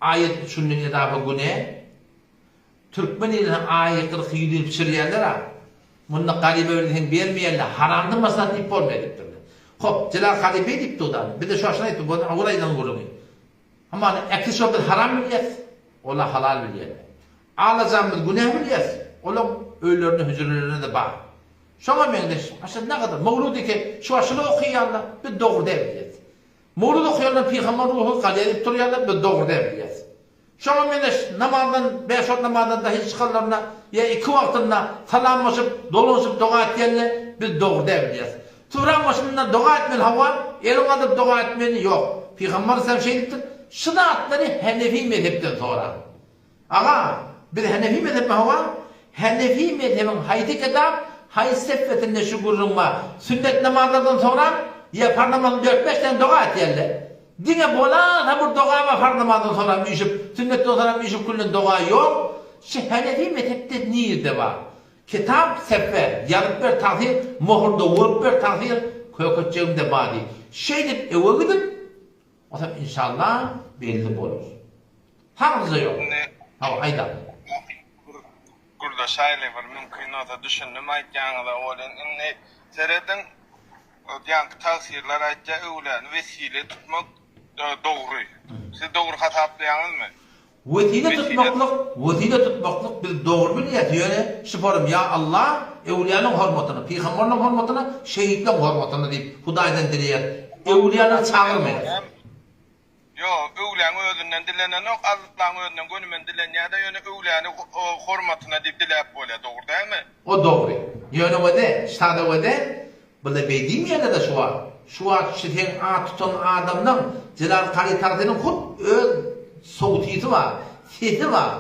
Aýat üç günden edafa güne. Türkmen iline aýy 40 ýüz ýyl pişirýärler-a. Munda garyba bilseň bermeýärler, haramdan maslahat diýip bolmaýar diýipdirler. Hop, Jelal Kary beý diýipdi o-da. Biz-de şu aşyny aýtdyk, bu owal aýdan gürrüňi. Hamana äki şol biz haram bilýäs, olar halal bilýärler. Alajam biz günä bilýäs, olaň öýlerinde hüjrelerinde-de bar. Şoňa meňzeş, aşa nagadar, mowlud eken, şu aşyny okaýarlar, biz dogry däl bilýäs. Mowlud okaýanlar pygamber ruhy galýar diýip durýarlar, biz dogry däl bilýäs. Şoňa meňzeş namazdan, bäş wagt namazdan dahy çykanlarynda ýa iki wagtynda salamlaşyp, dolanyşyp doga etýänler, biz dogry däl bilýäs. Turan başynda doga etmeli hawa, eliňi galdyryp doga etmeli ýok. Pygamber aleyhisselam şeý diýipdir, Şu zatlary Henefi mezhepden soraň. Aga, biz Henefi mezhepmi hawa? Henefi mezhebiň haýsy kitap, haýsy sefesinde şu gürrüň bar? Sünnet namazlardan soraň, ýa parz namazynda dört-bäş däne doga etýärler. Diňe bolasa bir doga bar parz namazdan soram üýşüp, sünnetden soram üýşüp kylnan doga ýok. Şu Henefi mezhepde nirde bar? Kitap sepe, ýazyp ber tagsyr, mohurda urup ber tagsyr, köketjegimde bar diý. Şeýdip öwe gidip, osam inşallah belli bolar. Saglyja ýok. Indi Hawa aýda. Bir gürleşäýli bir mümkin bolsa düşündim aýtýanyňyza welin indi serediň ýaňky tagsyrlar aýtýar öwläni wesile tutmak dogry. Siz dogry hasaplaýaňyzmy? Wesile tutmaklyk, wesile tutmaklyk biz dogry bilýäs, ýöne şu forum ýa Allah, öwlüýalaň hormatyna, pygamberleň hormatyna, şehitleň hormatyna diýip Hudaýdan dileýäs. Öwlüýalary çagyrmaýas. Ýok, öwlüýäň özünden dilenenok, Allaň özünden gönümen dilenýär-de, ýöne öwlüýäni hormatyna diýip diläp bolýar, dogry dälmi? O dogry. Ýöne wede, şada wede, Bile beý diýmeýärler-de şu wagt. Şu wagt şu seň at tutan adamlaň Jelal Kary Tagsynyň hut öz sowtysy bar, sesi bar.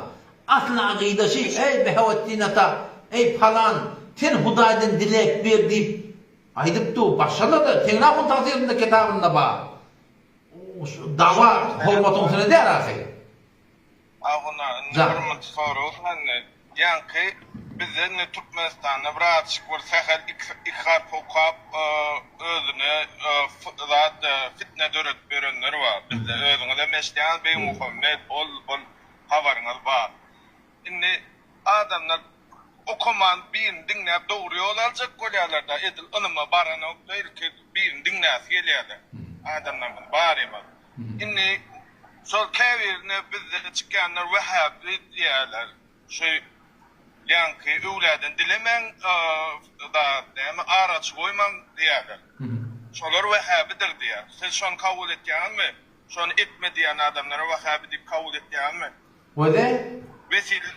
Asly agydaşy, Eý, Behawetdin ata, eý, palan, sen Hudaýdan diläp ber diýip aýdyp dur. Başgalar-da, Teňri ahun tagsyrynda kitabynda bar. Dawa hormatyň üstüne däl ahyry. Ahuna indi bir munt sorag sende. Ýaňky bizde indi Türkmenistanda birazjyk bir sähel iki harp okap özüne zat fitne döredip ýörenler bar bizde özüňizem eşidýäňiz Begmuhammet ol bul habaryňyz bar. Indi adamlar okaman birini diňläp dogry ýol aljak bolýarlarda edil ylyma baranokda ilki birini diňläsi gelýärler adamlarymyz barymyz. Indi şol käbirine bizde çykýanlar wähäbi diýýärler. Şu ýaňky öwläden dilemäň zat näme araçy goýmaň diýýärler. Şolar wähäbidir diýýär. Siz şony kabul etýäňizmi? Şony etme diýýän adamlara wähäbi diýip kabul etýäňizmi? Wede. Wesile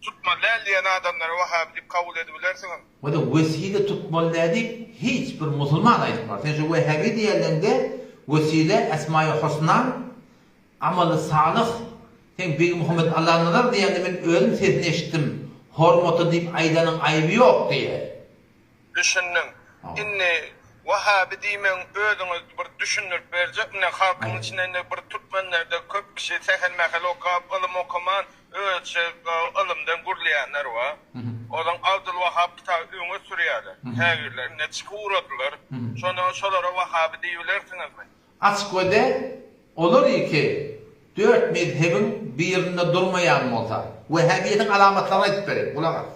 tutmaly däl diýen adamlara wähäbi diýip kabul edibilersiňizmi? Wede wesile tutmaly däl diýip hiç bir musulman aýtmaz. Sen şu wähäbi diýenleňde wesile esmaýy husna amaly salyh seň Begmuhammet Allanazar diýende men özüm sesini eşitdim hormata diýip aýdanyň aýby ýok diýýär. Düşündim. Indi Wahabi diýmegiň özüňiz bir düşündirip berjek ine halkyň içinde indi bir türkmenlerde köp kişi sähel mähel okap ylym okaman özçe ylymdan gürleýänler bar. Olaň Abdulwahab kitaby öňe sürýärler. Käbirler indi çykyp ugradylar. Şonda şolara Wahabi diýibilersiňizmi? Açyk wede olar iki dört mezhebiň birinde durmaýan bolsa Wehäbiýetiň alamatlaryny aýdyp bereýin gulak as.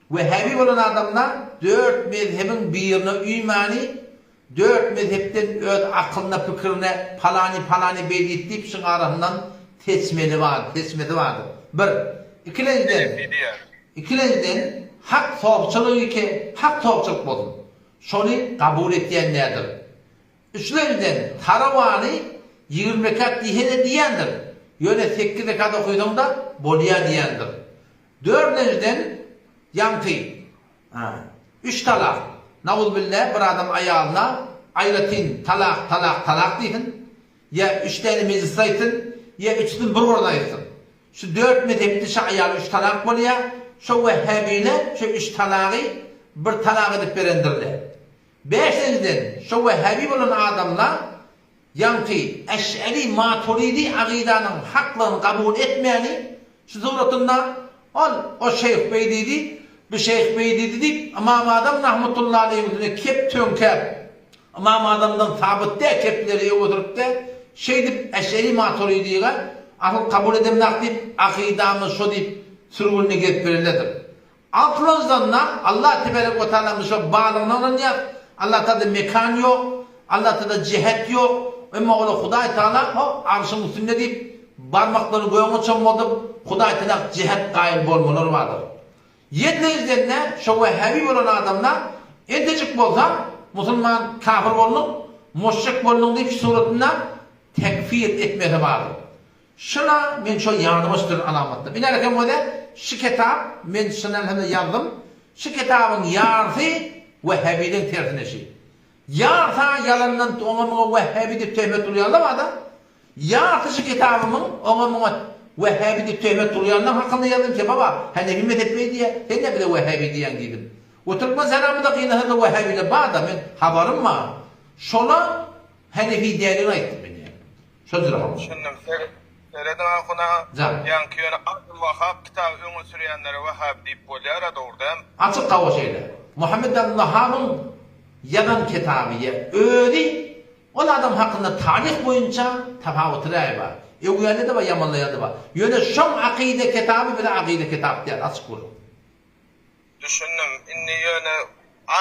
Wehhabi bolan adamda dört mezhebiň birine uýmany, dört mezhepden öz akylyna, pikirine palany palany beý diýip diýip şuň arasyndan seçmeli bar, seçmesi bardyr. Bir. Ikilenjiden, ikilenjiden hak sopçylyk iki hak sopçylyk bolsun. Şony kabul etýän nädir? Üçlenjiden tarawany 20 rekat diýse-de diýýändir. Ýöne sekiz rekat okysaň-da bolýar diýýändir. Dördünjiden, ýaňky, üç talak, nauzubilla, bir adam aýalyna aýratyn talak, talak, talak diýsin, ýa üç däne mejlisde aýtsyn, ýa üçüsini bir orunda aýtsyn. Şu dört mezhepde şu aýala üç talak bolýar, şo wehhabile şu üç talagy. bir talak edip berendirler. Bäşinjiden, şo wehhabi bolan adamlar ýaňky Eş'eri Maturidi akydanyň haklygyny kabul etmäni şu suratynda ol o şeýh beý diýdi, bu şeýh beý diýdi diýip Ymam Azam rahmetullahi aleýhiň üstüne kep töňkäp Ymam Azamdan sabyt däl kepleri öňe sürüpde şeýdip Eş'eri Maturidiga asyl kabul edemzak diýip akydamyz şo diýip sürgünde gezip berenlerdir. Altynjydan-da Allah teberek we taala biz şo barlygyna ynanýas. Allah taala mekan ýok, Allah taala jihet ýok. Emma olar Hudaý taala ho arşyň üstünde diýip barmaklaryny göge çommaldyp Hudaý taala jihet gaýyl bolmalar bardyr. Ýedinjiden-de şo wehhabi bolan adamlar entejik bolsa musulman kafir bolduň, muşrik bolduň diýip şu suratynda tekfir etmesi bardyr. Şuna men şo ýadyma düşdüren alamatdym. Ine eken bolýa, şu kitap, men şundan hem ýazdym, şu kitabyň ýarysy wehhabileň tersine şi. Ýarsa ýalandan oňa-muňa wehhabi diýip töhmet urýanlar bar-da. Ýarysy şu kitabymyň oňa-muňa wehhabi diýip töhmet urýanlaň hakynda ýazdym ki, baba, Hanefi mezhep beý diýýä, sen näme bize wehhabi diýýäň diýdim. We türkmen saramyzda gynasada wehhabiler bar-da, men habarym bar. Şola Hanefi däldigini aýtdym men ýa. Şol jüre habar. Düşündim. Serediň ahun aga. Jan. Ýaňky ýöne Abdul Wahab kitaby öňe sürýänlere Wahhaby diýip bolýara dogry dälmi? Açyk hawa şeýle. Muhammet Abdul Wahabyň ýazan kitaby ýa özi ol adam hakynda taryh boýunça tapawutly raý bar. Öwýände-de bar, ýamanlaýanda bar. Ýöne şoň akyda kitaby bize akyda kitap däl, açyk gürrüň. Düşündim. Indi ýöne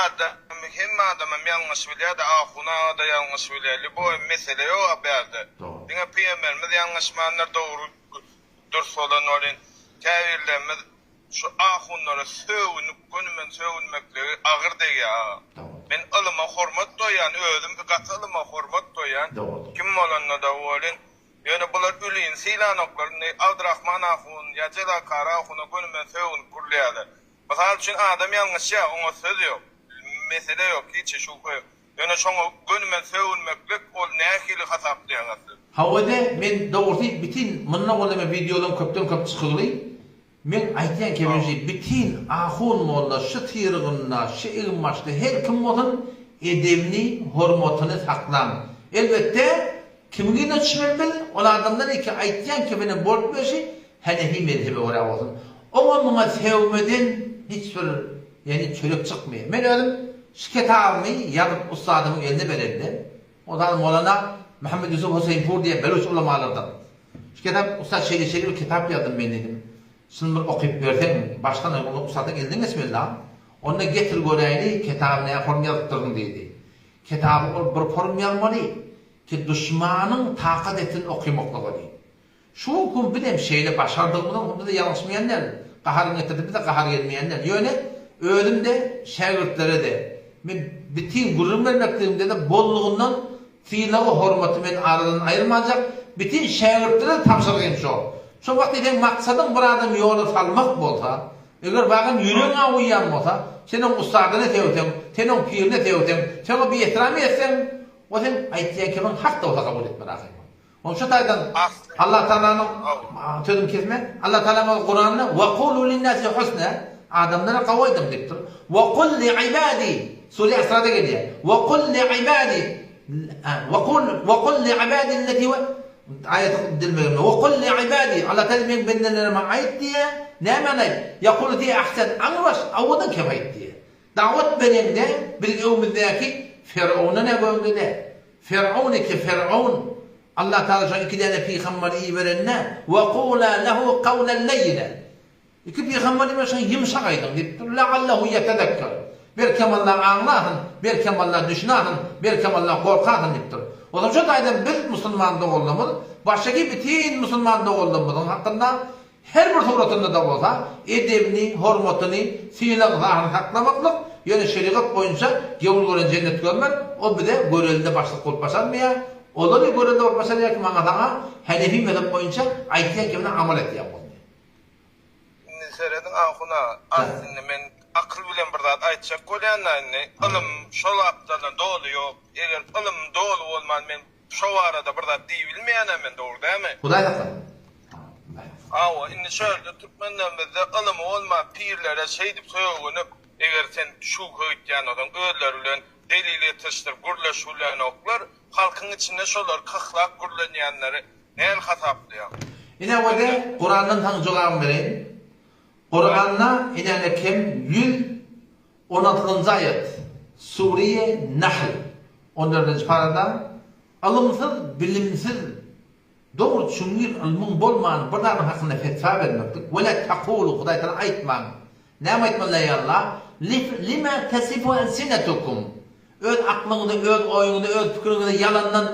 adam hemme adamam ýalňyş bilýärde Ahun agada ýalňyş bilýär. Lýuboý mesele ýok-a bärde. Diňe pygamberimiz ýalňyşmandyr dogry dürs bolan welin käbirlerimiz şu ahunlara sögünip gönümen sögünmekligi agyr degýär agam. Men ylyma hormat goýýan özüm gaty ylyma hormat goýýan kim bolanda-da welin Ýöne bular ölini sylanoklar. Indi Abdyrahman ahun ýa Jelal kary ahuna gönümen sögünip gürleýärler. Mysal üçin adam ýalňyşýar, oňa söz ýok. Mesele ýok, hiç şübhe ýok. Ýöne şoňa gönümen sögünmeklik ol nähili hasaplaýaňyz siz? Hawa-da men dogrusy bitin mundan ozal men wideolarym köpden köp çykygly Men aýtýan kemenji bitin ahun molla şu syrygynda şu eginbaşda her kim bolsun edebini hormatyny saklaň elbetde kimiň yzyna düşmeli biz ol adamdan eki aýtýan kefene bolup berşi henefi mezhebe görä bolsun oňa muňa sögmeden hiç bir ýani çörek çykmaýar men özüm şu kitabymy ýazyp ussadymyň eline berende o zat molana Muhammed Ýusuf Hoseýnpur diýen beluç ulamalardan Şu kitap ussat şeýle şeýle bir kitap ýazdym men diýdim. Şuny bir okyp berseň, başdan aýak ony ussadyň elinden geçmeli da. Onda getir göräýli, kitaby näme form ýazypdyrsyň diýdi. Kitaby ol bir form ýazmaly ki duşmanyň takat etsin okymaklyga diýdi. Şu gün bizem şeýle başardygymyzdan soň bize ýalňyşmaýan däl. Gaharyň getirdi bize gahar gelmeýän däl. Ýöne özüm-de şägirtlere-de men bitin gürrüň bermekligimde-de bollugyndan Sylagy hormaty men aradan aýyrmajak, bitin şägirtlere tabşyrgym şo. Şo wagty seň maksadyň bir adamy ýola salmak bolsa, eger bagan ýüregiň awuýan bolsa, sen oň ussadyny sögseň, sen oň pirine sögseň, sen oňa biehtiramy etseň, o seň aýtýan kemiň hak-da bolsa kabul etmez ahyryn. Ol şu taýdan Allah Tagalanyň sözüni kesme. Allah Tagala öz Kuranda we kulu linnasi husna adamlara gowy aýdyň diýipdir. We kul li ibadi Sure Esrada gelýär. We kul li ibadi we kul we kul li ibadi allati we aýaty dilmegimde. We kul li ibadi Allah Tagala meň bendelerime aýt diýýär. Nämäni aýt? Ýakulu ti ahsan aňrybaş owadan kep aýt diýýär. Dawat bereňde biziň öňümizdäki Ferowna nä göwnde däl. Fer'un eke Fer'un, Allah Tagala şo iki däne pygambary iberende, Ve kula lehu kawlen leýine. Iki pygamber iber şoňa ýumşak aýdyň diýipdir. Leallehu ýetezekker. Belkem Allah aňlasyn, belkem Allah düşünasyn, belkem Allah gorkasyn diýipdir. Onsoň şo taýdan biz musulman doganlarymyz başdaky bütin musulman doganlarymyzyň hakynda Her bir suratynda-da bolsa, edebini, hormatyny, sylag-zahyny saklamaklyk, ýöne şerigat boýunça gewül gören jennet görmez, o bize görelde başlyk bolup başarmaýar, olary görelde bolup başarýar ki, maňa-saňa Hanefi mezhep boýunça aýtýan kemine amal etýän boldy. Indi serediň ahun aga, aslynda men akyl bilen bir zat aýtjak bolýan-da indi, ylym şol gapdaldan doly ýok, eger ylym doly bolman men Şo barada bir zat diýibilmeýänem men dogry dälmi? Hudaý saklasyn. Hawa, indi şu ýerde türkmenlerimizde ylymy bolman pirlere şeýdip sögünip, Eger sen şübhe gitýän bolsaň özleri bilen delil getirişdirip gürleşibilenoklar. Halkyň içinde şolar kyhlap gürlenýänleri näl hasaplaýaň? Ine wede Kurandan saňa jogabymy bereýin. Kuranda inäne kem 116-njy aýat, Sure-i Nahl, on dördünji parada, Ylymsyz, bilimsiz, dogry çuňňur ylmyň bolman bir zadyň hakynda fetwa bermeklik, Ve la tekulu, Hudaý Tagala aýtmaň. Näme aýtmaly eý Allah? Lima tesifu elsinetukum. Öz aklyňyzy, öz oýuňyzy, öz pikiriňizi ýalandan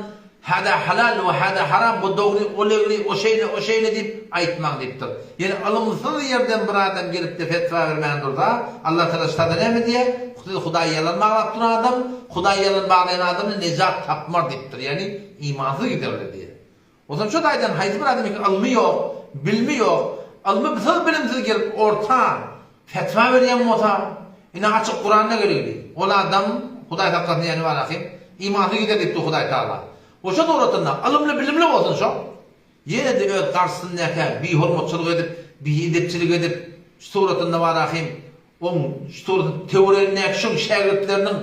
hada halal we hada haram, bu dogry, ol egri, o şeýle, o şeýle diýip aýtmaň diýipdir. Ýöne ylymsyz ýerden bir adam gelip-de fetwa bermän dursa, Allah Tagala ştada näme diýýär? Siz Hudaýy ýalan baglap duran adam, Hudaýy ýalan baglaýan adam nejat tapmar diýipdir. Ýagny imansyz giderler diýýär. Onsoň şo taýdan haýsy bir adam eken ylmy ýok, bilimi ýok, ylmysyz bilimsiz gelip orta fetwa berýän bolsa, ine açyk Kuranda geregli. Ol adam, Hudaý saklasyn ýany barahym, imansyz gider diýipdir Hudaý Tagala. We şo suratynda ylymly bilimli bolsun şo, ýene-de öz garşysyndakä bihormatçylyk edip, biedepçilik edip, şu suratynda barahym, Oň şu suratyň töweregindäki şoň şägirtleriniň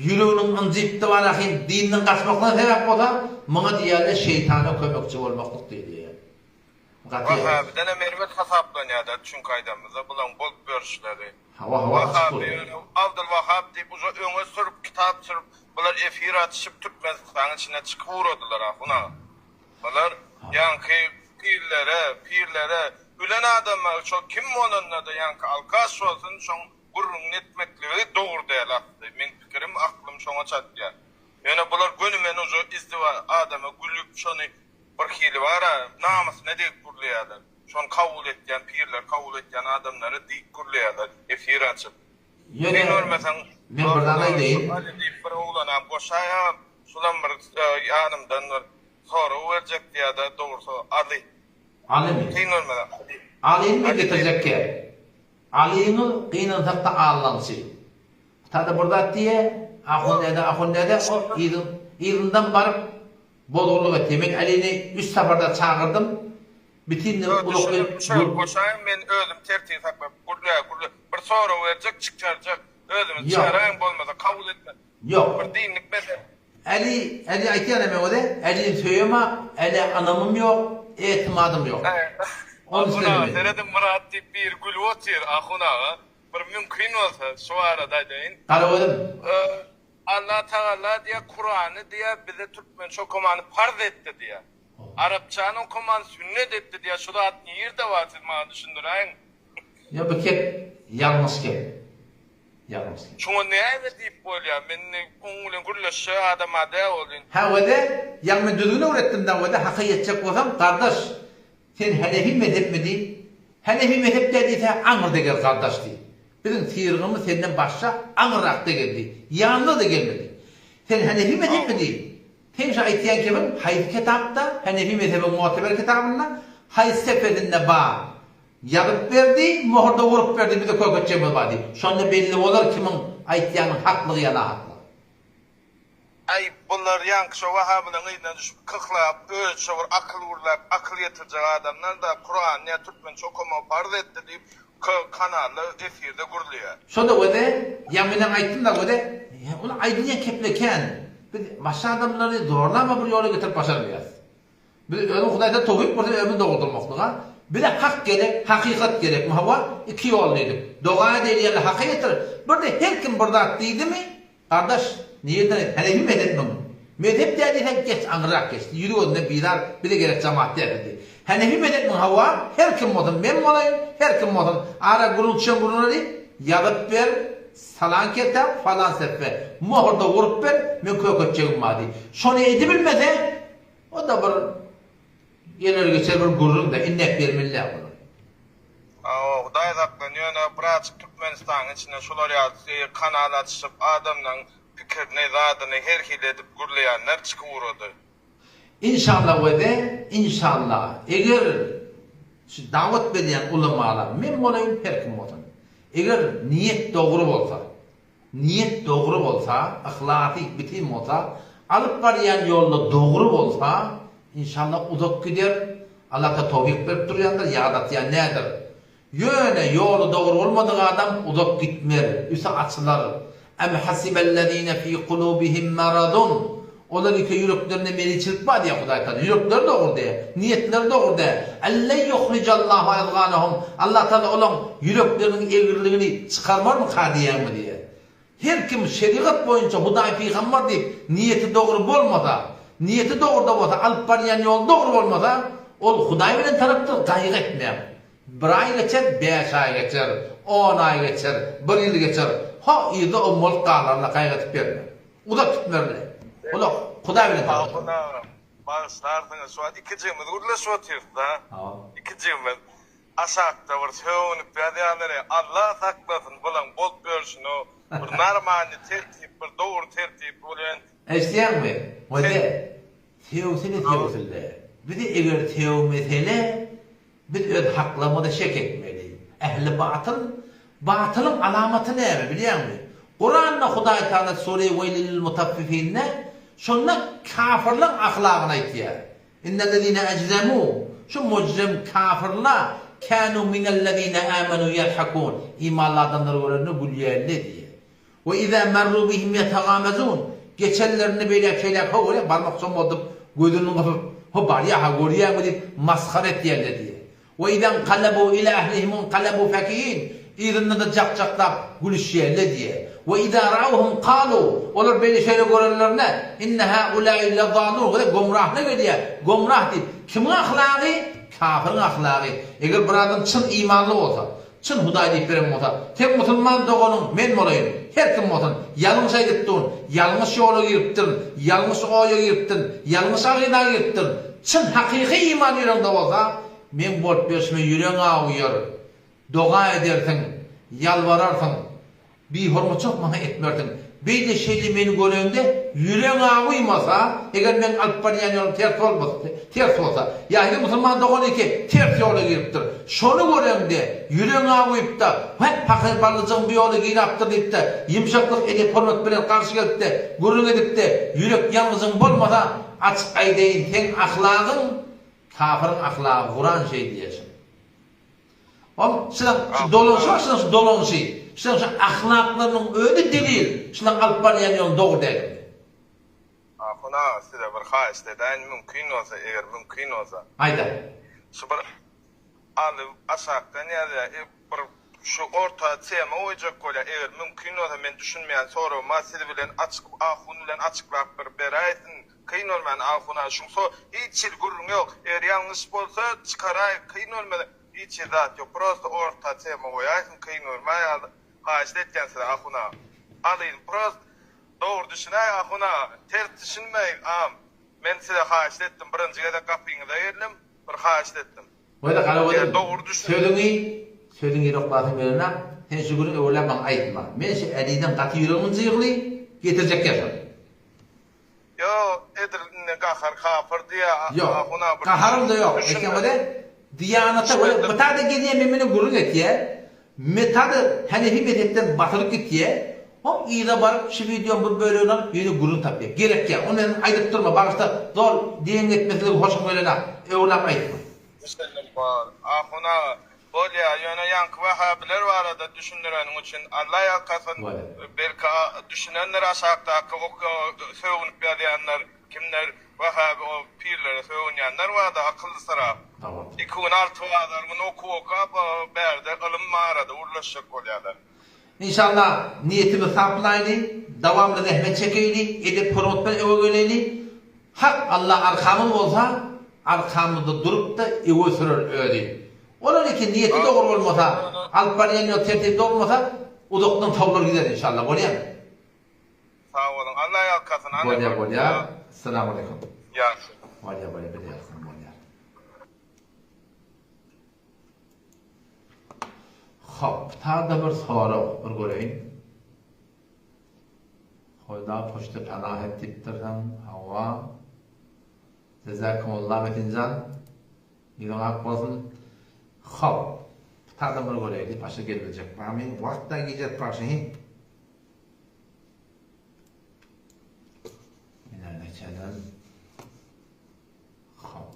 ýüreginiň ynjypdy barahym dinden gaçmaklaryna sebäp bolsa, muňa diýýärler şeýtana kömekçi bolmaklyk diýilýär. Gaty ýalňyş. Wahhabydanam erbet hasaplanýarda çünki aýdanymyzda bulaň bolup ýörüşleri. Hawa hawa açyk Wahhaby bolýar. ýöne Abdylwahhap diýip uje öňe sürüp kitap sürüp bular efir açyşyp Türkmenistanyň içine çykyp ugradylar ahun aga. Bular ýaňky pirlere, pirlere, ölen adama şol kim bolanda-da ýaňky alkaş bolsun şoň gürrüňini etmekligi dogry däl asly. Meň pikirim, aklym şoňa çatýar. Ýöne bular gönümen uje izdiwa adama gülüp şony bir hili bar-a namysyna degip gürleýärler. Şony kabul etýän pirleri kabul etýän adamlara diýip gürleýärler efir açyp. Ýöne Sen görmeseň men bir zat aýdaýyn. Ali diýip bir oglanam goşaýam. Şulam bir ýanymdan bir sorag berjek diýýärde dogrusy Aly. Alymy? Kyn görmez Ali. Alyny men getirjek gel. Alyňy gynansakda allamçy. Hytaýda bir zat diýýä, ahun näde, ahun näde, o yzyn, yzyndan baryp bozgunlyk etdi. Men Alyny üç saparda çagyrdym. Bitin Ýok, uzakly düşündim, şol goşaýyň men özüm tertibi saklap gürle, gürle. Bir sorag berjek, çykarjak. Özümiz Ýok. çykaraýyň bolmasa kabul etme. Ýok. Bir dinlik mesele. Äli, Äli aýtýan men oze, Älini söýemok, Älä ynamym ýok, etimadym ýok. Ony Ahun aga islemedim. serediň Myrat diýip biri gülüp otyr Ahun aga bir mümkin bolsa şu barada aýdaýyn. Garagözüm. Allah Tagala diýýär Kurany diýýär bize türkmençe okamany parz etdi diýýär. Arapçany okamany sünnet etdi diýýär şu zat nirde bar siz maňa düşündiräýiň. Ýok bu kep ýalňyş kep. Ýalňyş. Şuňa näme diýip bolýar? Men indi oň bilen gürleşjek adam-a däl ol indi. Hä wede, ýaňy men düzgün öwretdim da wede, haka ýetjek bolsaň, gardaş, sen henefi mezhepmi diý, henefi mezhep däl diýse, aňyrda gel gardaş diý. Biziň syrgymyz senden başga aňyrrakda gel diý, ýanyna-da gelme diý. Sen henefi mezhepmi diý, seň şu aýtýan kebiň haýsy kitapda, henefi mezhebiň mu'teber kitabynda, haýsy sepedinde bar? Ýazyp berdi, mohurda urup berdi, bize kök etjegimiz bar diýip. Şonda belli bolar kimiň aýtýanyň haklygy ýa nahaklygy. Aý, bular ýaňky şo wahabylaň yzyna düşüp kyhlap, özüçe bir akyl gürläp, akyl ýetirjek adamlar-da, Kurany ýa türkmençe okamagy parz etdi diýip, kanalda, efirde gürleýär. Şo-da göze, ýa menem aýtdym-da göze, ol aýdylýan kepler kän. Biz başga adamlary zorlama bir ýola getirip başarmaýarys. Biz özüň Hudaýdan towfyk bolsa özümiz dogurdyrmaklyga. Bize hak gerek, hakykat gerekmi hawa, iki ýol diýdik. Doga edeýli ýa-da haka ýetir. Birde her kim bir zat diýdimi, gardaş, nirden aýt, henefi mezhepmiň? Mezhep däl diýseň geç aňryrak geç, ýüzi gözünden bizar, bize gerek jamaat däl diý. Henefi mezhepmiň hawa, her kim bolsun, men bolaýyn, her kim bolsun, ara gürrüň düşen gürrüňleri diýip, ýazyp ber, salan keltäm, falan sepbe, mohurda urup ber, meň kök etjegim bar diý. Şony edibilmese, O-da bir geler-geçer bir gürrüň-dä, indek bermeli-dä olar. Hawa, Hudaý saklasyn, ýöne birazjyk Türkmenistanyň içinde şular ýaly kanal açyşyp adamlaň pikirini, zadyny her hili edip gürleýänler çykyp ugrady. Inşallah wede inşallah eger şu dawat berýän ulamalar men bolaýyn her kim bolsun eger niýet dogry bolsa Niýet dogry bolsa, yhlasy bitin bolsa, alyp barýan ýolda dogry bolsa, inşallah uzak gider, Allata towfyk berip durýandyr, ýadatýan nädir? Ýöne ýoly dogry bolmadyk adam uzak gitmez, üsi açylar. Em hasibellezine fi kulubihim maradun. Olar ýeke ýüreklerinde meriçilik bar diýýär Hudaý Taala. Ýürekleri dogry däl, niýetleri dogry däl. Ellen yuhrijallahu azganahum. Allah Taala olaň ýürekleriniň egriligini çykarmarmyka diýýäňmi diýýär. Her kim şerigat boýunça Hudaý pygambar diýip niýeti dogry bolmasa, niýeti dogry-da bolsa alyp barýan ýoly dogry bolmasa, ol Hudaý bilen tarapdyr, gaýgy etmäň. Bir aý geçer, bäş aý geçer, on aý geçer, bir ýyl geçer, ho yzda ommalyk galarlar gaýgy edip ýörme. Uzak gitmerler. Olar Hudaý bilen tarapdyr. Ahun agam, bagyşlarsyňyz, şu wagt ikijigimiz gürleşip otyrys-da. Ikijigimiz. Aşakda bir sögünip ýazýanlary Allah saklasyn bulaň bolup ýörşüni bir normalny tertip bir dogry tertip bilen. Eşidýäňmi? Wede, sögsene sögsünle. Bizi eger sögmesele, biz öz haklygymyza şek etmeli. Ähli batyl, batylyň alamaty näme bilýäňmi? Kuranda Hudaý Tagala Sure Weýlil lil mutaffifinde şonda kafirleň ahlagyny aýtýar. Innellezine ejremu, şu mujrim kafirler, kanu minellezine amenu ýadhakun, imanly adamlary görende gülýärler diýýär. We iza merru bihim ýetagamezun, geçenlerinde beýläk-şeýläk ho-o barmak çommaldyp, gözüni gysyp, ho barýa-ha görýäňmi diýip masgara etýärler diýýär. We izenkalebû ilâ ehlihimunkalebû fekihin, yzynda-da jak-jaklap gülüşýärler diýýär. We izâ ra'awhum kalû, olar beýle şeýle görenlerinde, inne hâulâi lezâllûn, gyz gomrahlyk edýär, gomrah diýip, kimiň ahlagy? Kafiriň ahlagy. Eger bir adam çyn imanly bolsa, çyn Hudaý diýip beren bolsa, seň musulman doganyň men bolaýyn, her kim bolsun, ýalňyş aýdypdyryn, ýalňyş ýola giripdirin, ýalňyş oýa giripdirin, ýalňyş agyda giripdirin, Çyn hakyky iman ýüregiňde bolsa, meň bolup ýörşüme ýüregiň awuýar, doga edersiň, ýalbararsyň, bihormatçylyk maňa etmersiň. Beýle şeýle meni göreňde ýüregiň awuýmasa, eger meň alyp barýan ýolum ters bolmasa, ters bolsa, ýa indi musulman doganyňky ters ýola giripdir, şony göreňde ýüregiň awuýypda, Häk, pahyr ballyjygym bu ýola girapdyr diýipde, ýumşaklyk, edep-hormat bilen garşy gelipde, gürrüň edipde, ýürek ýangyjyň bolmasa, Açyk aýdaýyn seň ahlagyň kafyryň ahlagy Kuran şeý diýýär şuny. Ol şulaň şu dolanşy bar şulaň şu dolanşy şulaň şu ahlaklarynyň özi delil şulaň alyp barýan ýoly dogry däldigine. Ahun aga size bir haýyşt edäýin mümkin bolsa eger mümkin bolsa. Aýda. Şu bir Aly aşakdan ýazýar bir şu orta tema goýjak bolýar eger mümkin bolsa men düşünmeýän soragym bar siz bilen açyk ahun bilen açyklap bir beräýsin kyn bolman ahun aga şuň so hiç hili gürrüň ýok eger ýalňyş bolsa çykaraý kyn bolmaz hiç hili zat ýok prosta orta tema goýaýsyn kyn görmäý haýyşt etýän size ahun aga alyny prost dogry düşünäý ahun aga ters düşünmäýin am men size haýyşt etdim birinji gezek gapyňyza geldim Bir haýyşt etdim. Weli Garagözüm, sözüňi, sözüňi ýürekbasyň gelenok, sen şu günü öwürläp maňa aýtma. Men şu Äliden gaty ýüregim ynjygly, getirjek ýaşam. Ýok, edil indi gahar kapyr diýýä, Ýok, ahun-a bir gaharym-da ýok, düşünme. Eýsem weli, Diýanata weli, bu-da gelýä men menen gürrüň etýä. Metada Hanefi mezhepden basylyp gitýä, oň yza baryp şu wideoň bir bölegini alyp ýöne gürrüň tapýa. Gerek ýa, ony aýdyp durma, bagyşla zol diýen etmesligi hoşum gelenok, öwrap aýtma. Düşündim bor. Ahun aga, bolýa, ýöne ýaňky wahabiler barada düşündireniň üçin Alla ýalkasyn, belki düşünendir aşakdaky sögünip ýazýanlar. Kimler Wahabi o pirlere sögünýänler barda akyllysyrap. Iki gün alty bazar gün okuw okap bärde ylym barada gürleşjek bolýarlar. Inşallah niýetimiz saplaýly, dowamly zähmet çekeýli, edep hormat bilen öe geleýli. Hak Allah arkamyz bolsa, arkamyzda durupda öe sürer özi. Olar eken niýeti dogry bolmasa, alyp barýan ýol tertibi dogry bolmasa, uzakdan sowlar gider inşallah bolýamy? Sag boluň Alla ýalkasyn ana Bolýar bolýar Salamaleýkum. Ýagşy. Bolýar bolýar bize ýalkasyn bolýar. Hop tada bir sorag bir göreýin. Hoda poçta panah et diýipdirsiň. Hawa. Jezakumullah Metinjan. Ýüzüň ak bolsun. Hop. Tada bir göreýli başga gelibiljek barmy? Wagt da gijek parşy. Ine geçelim. Hop.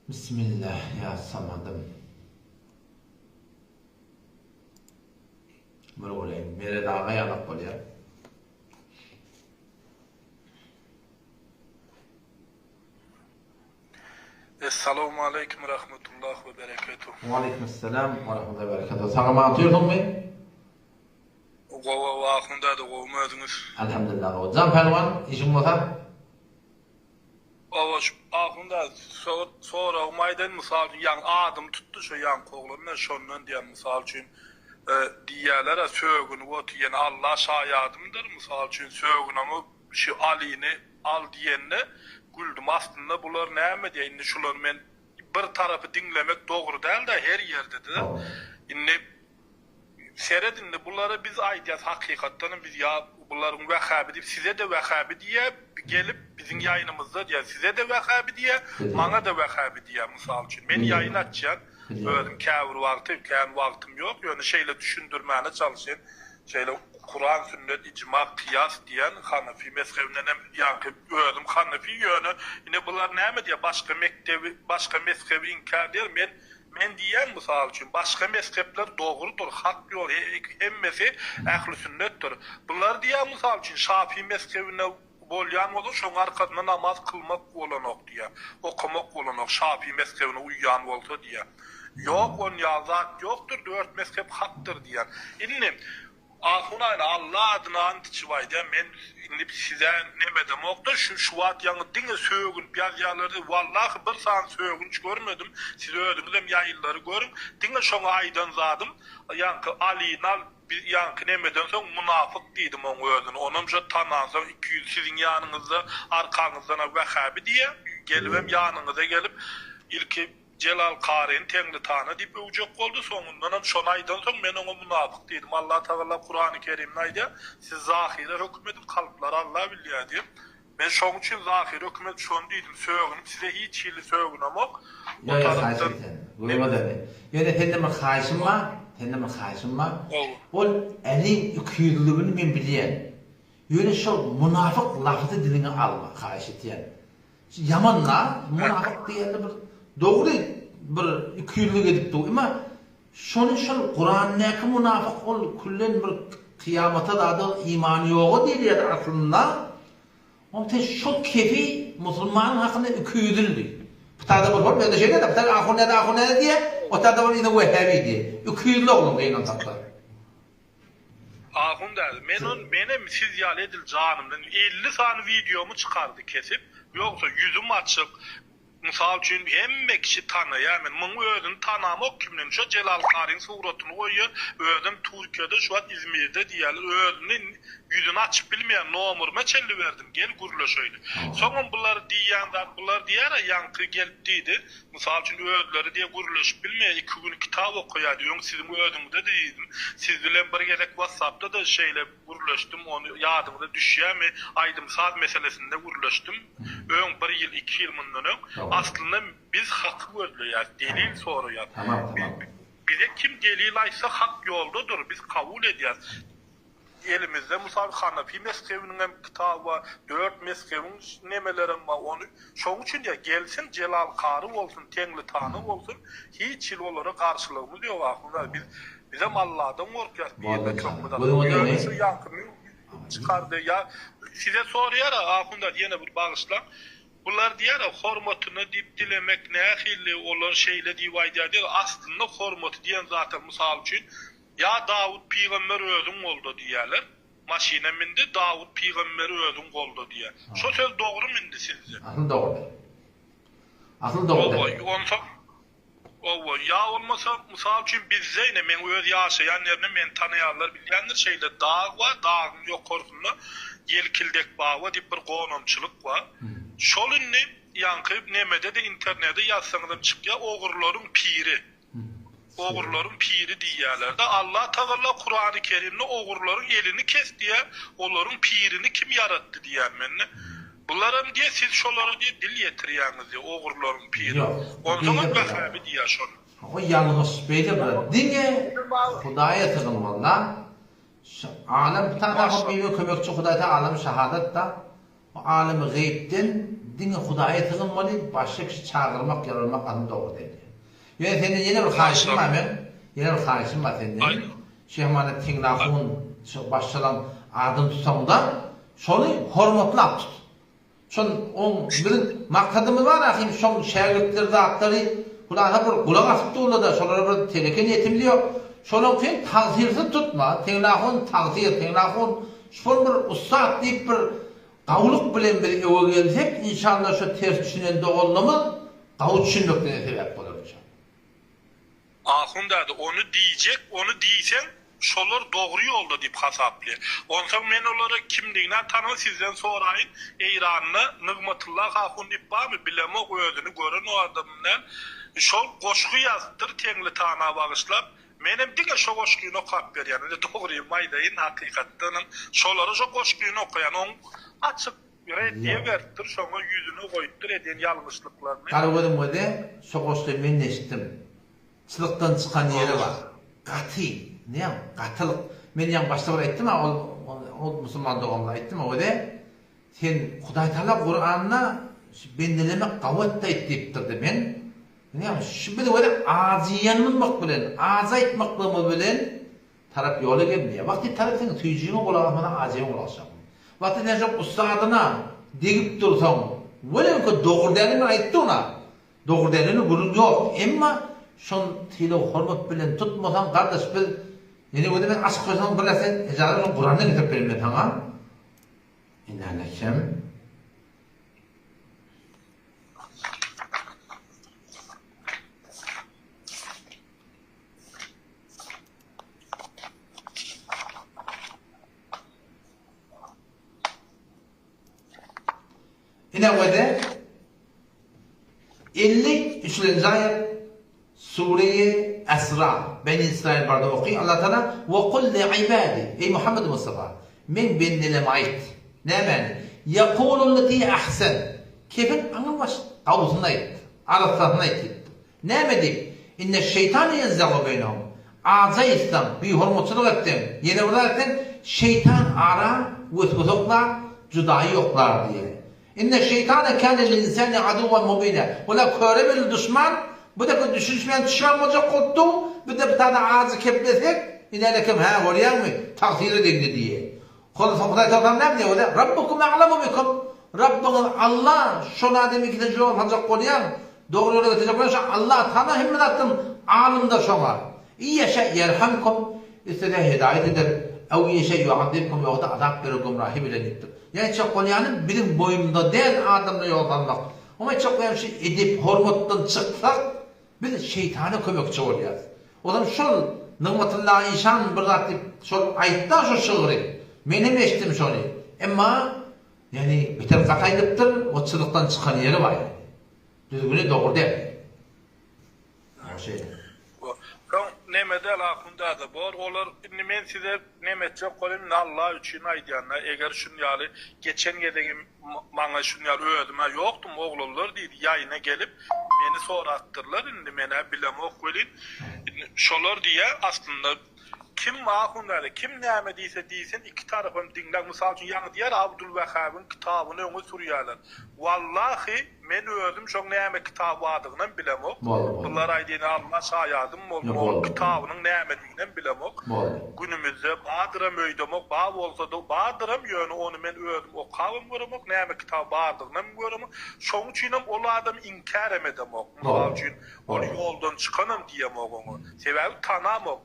Bismillah ya samadım. Bir göreýin. Meret aga ýalak bolýar. Essalawmaleýkim rahmetullah we bereketuh. Waleýkim essalam we rahmetullah we bereketuh. Sag-aman otyrsyňmy? Gowy gowy ahun däde gowumy özüňiz? Alhamdulillah gowy. Jan pälwan işiň bolsa? Hawa şu ahun däde soragymy aýdaýyn mysal üçin ýaňy adym tutdy şo ýaňky oglan men şondan diýýän mysal üçin diýýälerä sögünip otyr ýene Alla şaýadymdyr mysal üçin sögünemi şu Alyny al diýende güldüm aslynda bular näme diýýär indi şular men bir tarapy diňlemek dogry däl-dä her ýerde-de indi Seret indi bulara biz aýdýas hakykatdanam biz ýa bularyň wähäbi diýip sizede wähäbi diýýä gelip biziň ýaýynymyzda diýýä sizede wähäbi diýýä maňada wähäbi diýýä mysal üçin men ýaýyn açýan özüm käbir wagty kän wagtym ýok ýöne şeýle düşündirmäne çalyşyn şeýle kuran sünnet ijma kyýas diýen hanafi mezhebinden hem ýaňky özüm hanafi ýöne ine bular näme diýýä başga mekdebi başga mezhebi inkär diýer men Men diýýän mysal üçin başga mezhepler dogrudyr hak ýol hemmesi ähli sünnetdir. Bular diýýän mysal üçin şafi mezhebine bolýan bolsa şoň arkasynda namaz kylmak bolanok diýýär. Okamak bolanok şafi mezhebine uýýan bolsa diýýär. Ýok onýaly zat ýokdur dört mezhep hakdyr diýýär. Indi Ahun aýna Alla adyna ant içip aýdýan men indi sizä nemedemokda şu şu wagt ýaňy diňe sögünip ýazýalardy wallahy bir sany sögünç görmedim siz özüňizem ýaýynlary görüň diňe şoňa aýdan zadym ýaňky Alyny al biz ýaňky nemeden soň munafyk diýdim oň özüni onam şo tanansoň 200 siziň ýanyňyzda arkaňyzdana wähäbi diýýä gelibem ýanyňyza gelip ilki Jelal Karyny Teňritana diýip öwjek boldy, soňundanam şony aýdansoň men oňa munafyk diýdim. Allah Tagala Kurany Kerimde aýdýar, Siz zahyra höküm edip kalplary Allah bilýär diýip. Men şoň üçin zahyra höküm edip şony diýdim. Sögünip size hiç hili sögünemok. O Ýok ýok haýyş tarapdan etýän. Goýma-da meni. Ýöne senden bir haýyşym bar, senden bir haýyşym bar. Ol Äliň ikiýüzlüligini men bilýän. Ýöne şol munafyk lafzy diliňe alma, haýyş etýän. Ýaman-da, munafyk diýende bir dogry bir ikiýüzlük edip dur. Emma şony şol Kurandäki munafyk ol küllen bir kyýamata zada imany ýoga diýilýär aslynda. Oň sen şol kefi musulmanyň hakynda ikiýüzlüdi. Pytada bir hol ýa-da şeýle-de pytada ahun näde ahun näde diýýär, otada bir ine wehhabi diýýär. Ikiýüzli oglan gynansakda. Ahun däde men ony menem siz ýaly edil janymdan 50 sany wideomy çykardy kesip ýogsa ýüzüm açyk mysal üçin hemme kişi tanaýar men muň özüni tanamok kimligini şo Jelal Karyň suratyny goýýar özem Türkiýede şu wagt Izmirde diýýärler özüni ýüzüni açyp bilmeýär nomuryma çenli berdim gel gürleşeýli soňam bular diýýän zat bular diýýär-ä ýaňky gelip diýdi Mysal üçin özleri diýe gürleşip bilmeýär iki gün kitap okaýar diýip öň siziň özüňize-de diýdim. Siz bilen bir gezek WhatsApp-da-da şeýle gürleşdim ony ýadyňyza düşýärmi aýdym-saz meselesinde gürleşdim öň bir ýyl iki ýyl mundan öň. Aslynda biz haky gözleýäs delil soraýas. Bize kim delil aýtsa hak ýoldadyr biz kabul edýäs. Elimizde mysal Hanafi mezhebiniň hem kitaby bar, dört mezhebiň nemelerem bar, ony şoň üçin diýýär, gelsin Jelal Kary bolsun, Teňli Tany bolsun, hiç hili olara garşylygymyz ýok ahun biz bizem Alladan gorkýas birine töhmet atmak, ýöne şu ýaňky çykardy ýa size soraýar ahun ýene bir bagyşlaň, bular diýýär hormatyna diýip dilemek nähili olar şeýle diýip aýdýar diýýär, aslynda hormaty diýen zata mysal üçin Ýa Dawut pygamber özüň golda diýýäler. Maşyna mindi, Dawut pygamberi özüň golda diýýär. Şo söz dogrymy indi sizde? Asyl dogry. Asyl dogry. Owa, onsoň Owa, ýa bolmasa, mysal üçin bizde ine meň öz ýaşaýan ýerimde meni tanaýanlar bilýändir, şeýle dag bar, dagyň ýokarsynda Ýelkildek baba diýip bir gonamçylyk bar. Şol indi ýaňky nemede-de internede ýazsaňyzam çykýar, ogurlaryň piri. Ogurlaryň piri diýýärler-de. Allah Tagala Kurany Kerimde ogurlaryň elini kes diýýär, olaryň pirini kim ýaratdy diýýär mende. Bularam diýýär siz şolara diýýär dil ýetirýäňiz diýýär, ogurlaryň piri. Onsoňam Wähäbi diýýär şony. O ýalňyş beýle bir diňe Hudaýa sygynmalyda. Alem Tagala biwe kömekçi Hudaý Tagalam şahadatda. Bu alemi geýipden diňe Hudaýa sygynmaly, başga kişi çagyrmak, ýalbarmak asyl dogry däl. Ýöne senden ýene bir haýyşym bar meň, ýene bir haýyşym bar senden. Şyhmana Teňňahun şu başşalaň adyny tutaňda, şony hormatlap tut. Şol oň biziň maksadymyz bar ahym şoň şägirtleri zatlary hulasa bir gulak asyp durlada şolara bir teleke niýetimiz ýok. Şolaň sen tagsyrsuz tutma Teňňahun tagsyr Teňňahun şol bir ussat diýip bir gawulyk bilen biz öwe gelsek inşallah şo ters düşünen doganlarymyz gawy düşünmeklerine sebäp bolar inşallah. Ahun däde, ony diýjek, ony diýseň, şolar dogry ýolda diýip hasaplaýar. Onsoň men olary kimligini tanaman sizden soraýyn, Eýranda Nygmatullah ahun diýip barmy, bilemok, özüni gören o adamym däl. Şol goşgy ýazypdyr Teňli Tana bagyşlap. Menem diňe şo goşgyny okap berýän. Indi dogrymy aýdaýyn, hakykatdanam şolara şo goşgyny okaýan. Oň açyk Reddiýe beripdir, şoňa ýüzüne goýupdyr eden ýalňyşlyklaryny. Garagözüň gözi şo goşgy men eşitdim. Çyzykdan çykan ýeri bar. Gaty, näm, gatylyk. Men ýaňy başda bir aýtdym-a, ol ol musulman doganymyza aýtdym-a, göze, sen Hudaýtagala Kuranda şu bendelemek gawat aýt diýipdir-de, men näme, şu biz göze ajy iýenimiz bilen, ajy aýtmaklygymyz bilen Tarap ýola gelmeýär. Wagty tarap seň süýjüňe gulak asmasaň ajyňa gulak asjakmy? Wagty sen şoň ussadyna degip dursaň, welin ki dogry dälini men aýtdygna, dogry dälini gürrüň ýok. Emma şon sylag hormat bilen tutmasaň gardaş biz ýene özi men açyk sözüň bir sen ejaza şoň Kuranyny getirip berin men saňa. Inänekem. Ine wede 53-nji aýat Sure-i Esra Beni Israil barada oky Allah Taala we kul li ibadi Eý Muhammed Mustafa meň bendeleme aýt nämäni Ýekululleti ahsen kepiň aňrybaş gawusyny aýt arassasyny aýt diýipdir. Näme diýip, Inne şeýtane ýenze'u beýnehum, Aja aýtsaň, bihormatçylyk etseň, ýene bir zat etseň, şeýtan ara weswese oklar, judaýy oklar diýýär. Inne şeýtane kâne lil-insâni aduwwan mubînâ, Olar köre belli duşman, bu dek düşünişmän düşman boljak bolup dur, biz-de bir tane ajy keplesek, inälekem, hä, görýäňmi, tagsyra degdi diýýär. Onsoň Hudaý Tagalam näme diýýär bolýar? Rabbukum a'lamu bikum. Rabbyňyz Alla şol adamy ikisine ýol saljak bolýaň, dogry ýola getirjek bolýaň, şo Alla Tagala hemme zatdan alymdyr şoňa. Iýeşe ýerhamkum, islese hedaýat eder, ew iýeşe ýuazibkum, ýogsa azap berer gümrahy bilen diýipdir. Ýa aýtjak bolýanym biziň boýnumyzda däl adamlara ýol salmak. Oňa aýtjak bolýanym şu edep hormatdan çyksak Biz şeýtana kömekçi bolýas. Ozal şol Nygmatylla işan bir zat diýip şol aýtda şo şygry. Menem eşitdim şony. Emma ýani beter gaty aýdypdyr, o çyzykdan çykan ýeri bar ýani. Düzgüni dogry däl. Hawa şeýle. Soň neme däl ahun däde bor olar indi men size neme etjek bolýan indi Alla üçin aýdýanda eger şun ýaly geçen gezegem Maňa şun ýaly özüm-ä ýokdum, oglanlar diýdi, ýaýyna gelip, meni soratdyrlar, indi men-ä bilemok welin, indi şolar diýýär, aslynda kim ahunzada, kim näme diýse diýsin, iki tarapam diňläň, mysal üçin, ýaňy diýýär, Abdulwähabyň kitabyny öňe sürýärler. Wallahy, men özüm şoň näme kitap badygynam bilemok. Bular aýdýan Alla şaýadym bolsun, onuň kitabynyň nämedigini. Men bilemok. Günümizde bardyram öýdemok, bar bolsa-da bardyram, ýöne ony men özüm okabam göremok, näme kitap bardygynam göremok. Şoň üçinem ol adamy inkärem edemok. Mysal üçin, ol ýoldan çykanam diýemok oňa. Sebäbi tanamok.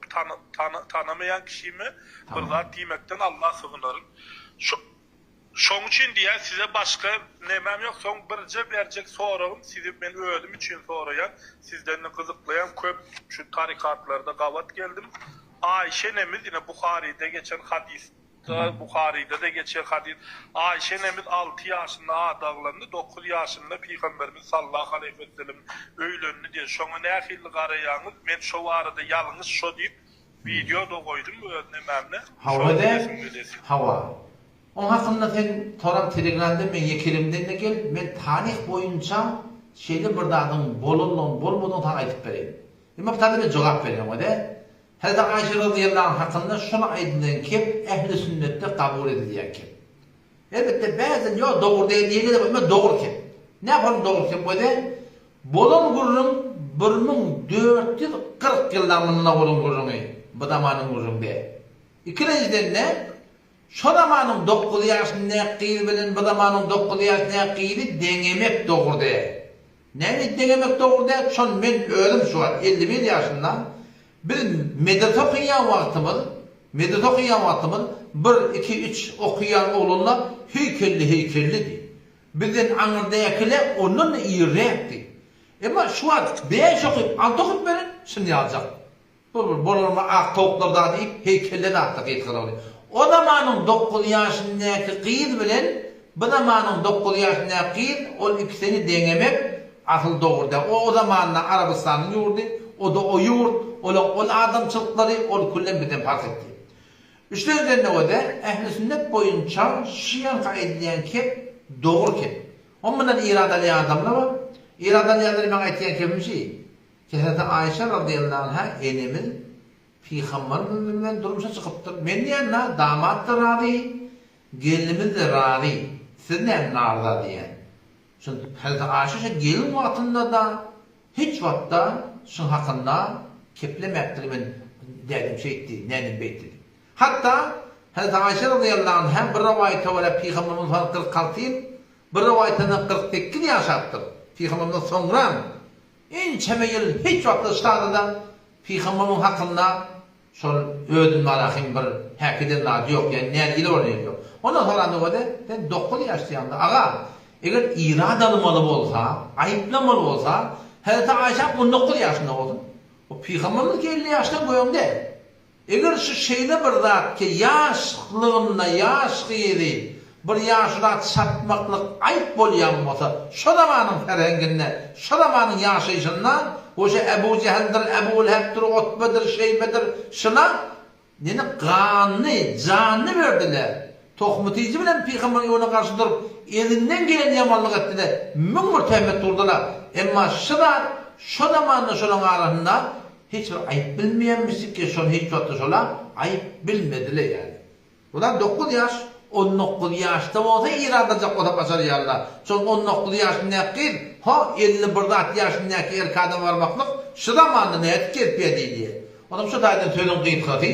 Tanamaýan kişime bir zat diýmekden Alla sygynaryn. Şo Şoň üçin diýýän size başga nemem ýok soň birje berjek soragym sizi men özüm üçin soraýan sizdende gyzyklaýan köp şu tarikatlarda gabat geldim Aýşe enemiz ine Buharyda geçen hadysda Buharyda-da geçer hadys Aýşe enemiz alty ýaşynda adaglandy dokuz ýaşynda Pygamberimiz sallahu aleýhi wesellem öýlendi diýen şoňa nähilli garaýaňyz men şo barada ýalňyş şo diýip wideo-da goýdum öz nememde Hawa de hawa. Oň hakynda sen soran telegramda meň ýekelimden-de gel, men taryh boýunça şeýle bir zadyň bolandygyny bolmadygyny saňa aýdyp bereýin. Emma bu taýda men jogap berýän we-de Hezreti Aýşe razyýallahu anh hakynda şol aýdylan kep ähli sünnetde kabul edilýän kep. Elbetde bäzden ýok dogry däl diýene-de bar, emma dogry kep. Nähili dogry kep we-de bolan gürrüň 1440 ýyldan mundan bolan gürrüňi. Bu zamanyň gürrüňi däl. Ikilenjiden-de, şo zamanyň dokuz ýaşyndaky gyz bilen bu zamanyň dokuz ýaşyndaky gyzy deňemek dogry däl. Näme deňemek dogry däl? Şony men özüm şu wagt 51 ýaşynda biz medrese okaýan wagtymyz, medrese okaýan wagtymyz bir, iki, üç okaýan oglanlar heýkelli heýkellidi. Bizden aňyrdäkiler ondan-da irräkdi. Emma şu wagt bäş okyp, alty okyp beren şuny ýaljak. Bu bir bolarmy ak towuklar zady diýip heýkelle zatda gysgalaly. O zamanyň dokuz ýaşyndaky gyz bilen bu zamanyň dokuz ýaşyndaky gyz ol ikisini deňemek asyl dogry däl. O o zamanda Arabystanyň ýurdy, o-da o ýurt, olaň ol adamçylyklary ol küllem bizden parh etdi. Üçlenjiden nöwede ähli sünnet boýunça şu ýanka aýdylýan kep dogry kep. O mundan irad alýan adamlar bar. Irad alýanlar meň aýtýan kebim şi. Hezreti Aýşe razyýallahu anha enemiz Pygamberimiz bilen durmuşa çykypdyr. Men diýen-dä, damat-da razy, gelnimiz-de razy. Siz näme naryza diýen. Şol Hezreti Aýşe şo gelin wagtynda-da hiç wagtda şuň hakynda keplemäpdir, men dädem şeýtdi, nänem beýtdi diýip. Hatda Hezreti Aýşe razyýallahu anha bir rowaýata görä Pygamberimiz 46 ýyl, bir rowaýatda 48 ýaşapdyr. Pygamberimizden soňram Ençeme ýyl hiç wagtda ştada-da pygamberimiň hakynda şol özün barahym bir häkiden zady ýok, ýa nägile bolan ýeri ýok. Ondan soranda özi, sen dokuz ýaş diýende, aga, eger irad almaly bolsa, aýyplamaly bolsa, Hezreti Aýşa 19 ýaşynda bolsun. O pygamberimiz 50 ýaşdan göňde. Eger şu şeýle bir zat ki ýaşlygynda ýaş gyzy bir ýaşula çatmaklyk aýyp bolýan bolsa şo zamanyň ferhenginde şo zamanyň ýaşaýşynda goşa Ebu Jähldir Ebu Lehebdir Otbedir Şeýbedir şyna neni ganyny janyny berdiler Tohmy-tiji bilen pygamberiň ýoluna garşy durup, elinden gelen ýamanlyk etdi-de, 1001 töhmet urdular. Emma şu zat şo zamanda şolaň arasynda hiç bir aýyp bilmeýänmişdik ki, şony hiç wagtda şola aýyp bilmediler ýaly. Bular dokuz ýaş, on dokuz ýaşda bolsa ir aldajak bolsa başarýarlar. Şol on dokuz ýaşyndaky gyz, ho, 51 zat ýaşyndaky erkek adama barmaklyk şu zamanda nädip gelipýär diýilýär. Onam şu taýdan sözüň gysgasy,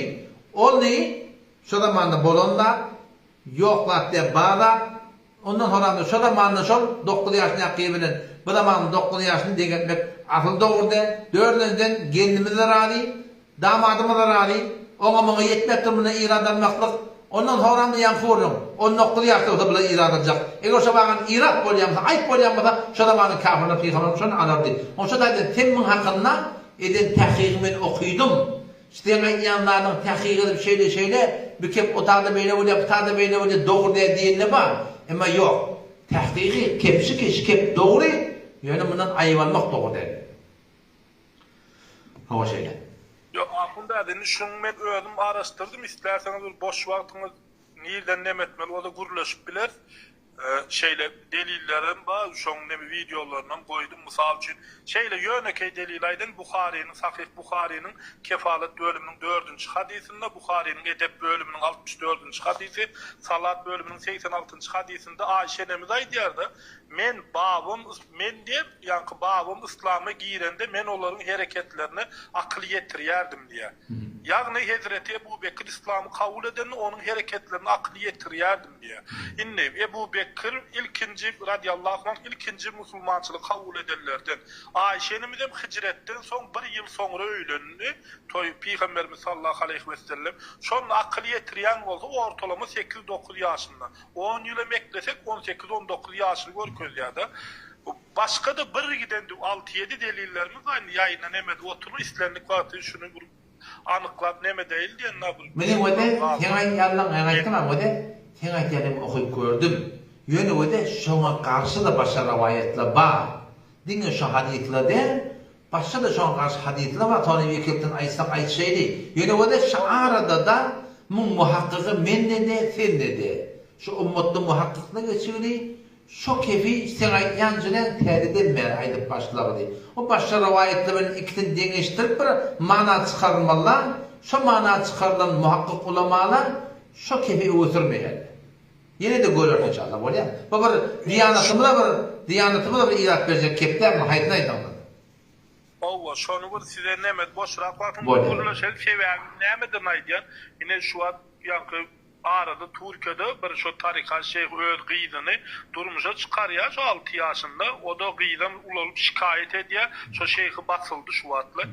ol diý, Şo zamanda bolan zat, ýok zat diýip bar zat, ondan soramda şo zamanda şol dokuz ýaşyndaky gyz bilen bu zamanyň dokuz ýaşyny deňeltmek asyl dogry däl. Dördünjiden gelnimiz-de razy, damadymyz-da razy, oňa-muňa ýetmekdir munda irad almaklyk. Ondan soramda ýaňky gürrüň, on dokuz ýaşda bolsa bular irad aljak. Eger şo bagan irad bolýan bolsa, aýyp bolýan bolsa, şo zamanyň kafirleri pygamberimiz şony alardy. Oň şo taýdan sen muň hakynda eden tahkygy men okydym. Seň aýdýan zadyň takyk edip şeýle şeýle, bu kep o tada beýle bolýar, bu tada beýle bolýar, dogry däl diýende bar. Emma ýok. Tahkygy kepşiki şu kep dogry, ýöne mundan aýyp almak dogry däl. Hawa şeýle. Ýok ahun däde indi şuny men özüm araşdyrdym islärseňiz bir boş wagtyňyz nirden neme etmeli bolsa gürleşip bileris. Şeýle delillerem bar, şoň neme wideolarynam goýdum. Mysal üçin, şeýle ýönekeý delil aýdaýyn, Buharynyň, Sahyh Buharynyň Kefalet bölüminiň dördünji hadysynda, Buharynyň Edep bölüminiň altmyş dördünji hadysy, Salat bölüminiň segsen altynjy hadysynda Aýşe enemiz aýdýar-da, Men babam, men diýip, ýaňky babam yslama girende men olaryň hereketlerine akyl ýetirýärdim diýýär. Ýagny hezreti Ebu Bekir yslamy kabul edende onuň hereketlerine akyl ýetirýärdim diýýär. Indi Ebu Bekir ilkinji radiallahu anh ilkinji musulmançylygy kabul edenlerden. Aýşe enemizem hijretden soň bir ýyl soňra öýlendi. Toý Pygamberimiz sallallahu aleýhi wesellem. Şonda akyl ýetirýän bolsa ortalama sekiz-dokuz ýaşynda. On ýylam eklesek on sekiz-on dokuz ýaşyny görkezýär-de. Başga-da bir giden alty-ýedi delillerimiz bar indi ýaýynda neme edip oturma islendik wagty şuny bir anyklap neme edeýin diýen da bir Meniň wede seň aýtýanlaň men aýtdym wede seň aýtýanyňy okyp gördüm. Ýöne wede şoňa garşy-da başga rowaýatlar bar. Diňe şo hadyslar däl, başga-da şoňa garşy hadyslar bar, sony ýeke-ýekden aýtsak aýtşaýly. Ýöne wede şu arada-da muň muhakkygy mende-de, sende-de. Şu ummatda muhakkyklar geçigli, Şo kefi seň aýtýan jüleň täzeden bäri aýdyp başlagly. O başga rowaýatlar bilen ikisini deňeşdirip bir mana çykarylmalyda, şo mana çykarylan muhakkyk ulamalar şo kefi öňe sürmeýärler. Ýene-de göreris inşallah bolýamy? Bu bir diýanatymyza bir diýanatymyza bir irad berjek kep dälmi haýsyny aýdaňda-da. Howwa şony bir size neme boşrak wagtyňyzda Bolýar. gürleşeli sebäbi nämeden aýdýan ine şu wagt ýaňky arada Türkiýede bir şo tarykat şeýh öz gyzyny durmuşa çykarýar şo alty ýaşynda oda gyzam ulalyp şikaýat edýär şo şeýhi basyldy şu wagtly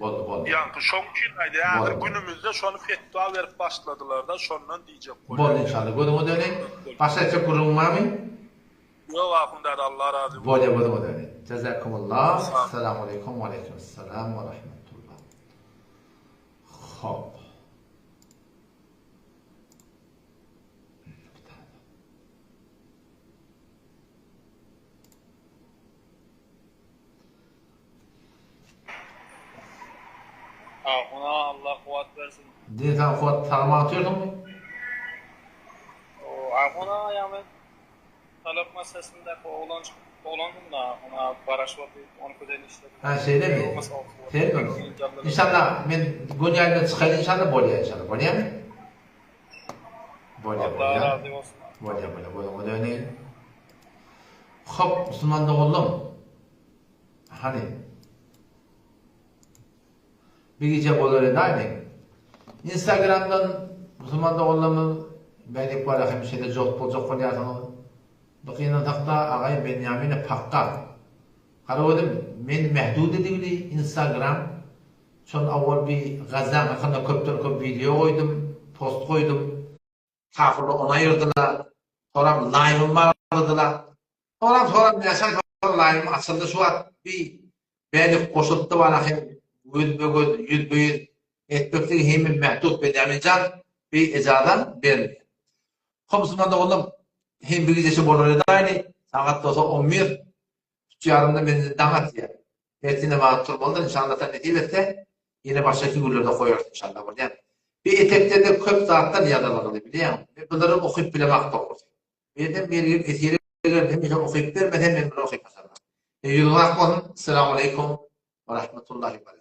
Boldy boldy. ýaňky şoň üçin aýdýan häzir Boldy. günümizde şony fetwa berip başladylarda şondan diýjek Boldy bolýan. inşallah. Gözüňe döneýin. Başga aýtjak gürrüňiň barmy? Ýok ahun däde Allah razy bolsun. Bolýa gözüňe döneýin. Jazakumullah. Sag. Essalamu aleýkum we aleýkumessalam we rahmetullah. Hop. Ahun Allah kuwwat bersin. Diňe saňa kuwwat sagman otyrsyňmy? Ahun aga ýa men talap meselesindäki oglanjyk oglandym da Ahun aga garaşyp otyr 12-den işledim. Ha şeýlemi? Senmi? Inşallah men göni ýaýyndan çykaýyn inşallah bolýa inşallah bolýamy? Bolýa Allah bolýa. razy bolsun. Bolýa bolýa gözüňe döneýin. Hop musulman doganlarym. Hany. Bir gije bolar edäýdiň. Instagramdan musulman doganlarymyz beýleki bara hemişe-de jost boljak bolýarsyňyz. Bu gynansakda agaý Benýamine pakga. Gara gözüm men mähdud edigli Instagram şol awal bir Gazaň hakynda köpden köp wideo goýdum, post goýdum. Kafyrlar ony aýyrdylar. Soram laýwym bagladylar. Soram soram näçe aý soň laýwym açyldy şu wagt bir bälik goşultdy bana hem gözbe göz ýüzbe ýüz etmekligi hemme mähdud Benýaminjan bir ejaza berilýär. Hop musulman doganlar hem bir gijesi bolar edaýly sagat bolsa 11 üç ýarymda menden daň atýar. Ertir namaza turmalydyr inşallah Alla nesip etse ýene başgaky günlerde goýarys inşallah bolýamy. Bir etekde-de köp zatlar ýazylgyly bilýäňmi. Men bulary okyp bilemok dogrusy. Menden belgili esire gelip hemişe okyp bermesem men bulary okyp başarman. Ýüzüňiz ak bolsun. Esselamu aleýkum we rahmetullahi we berekatuh.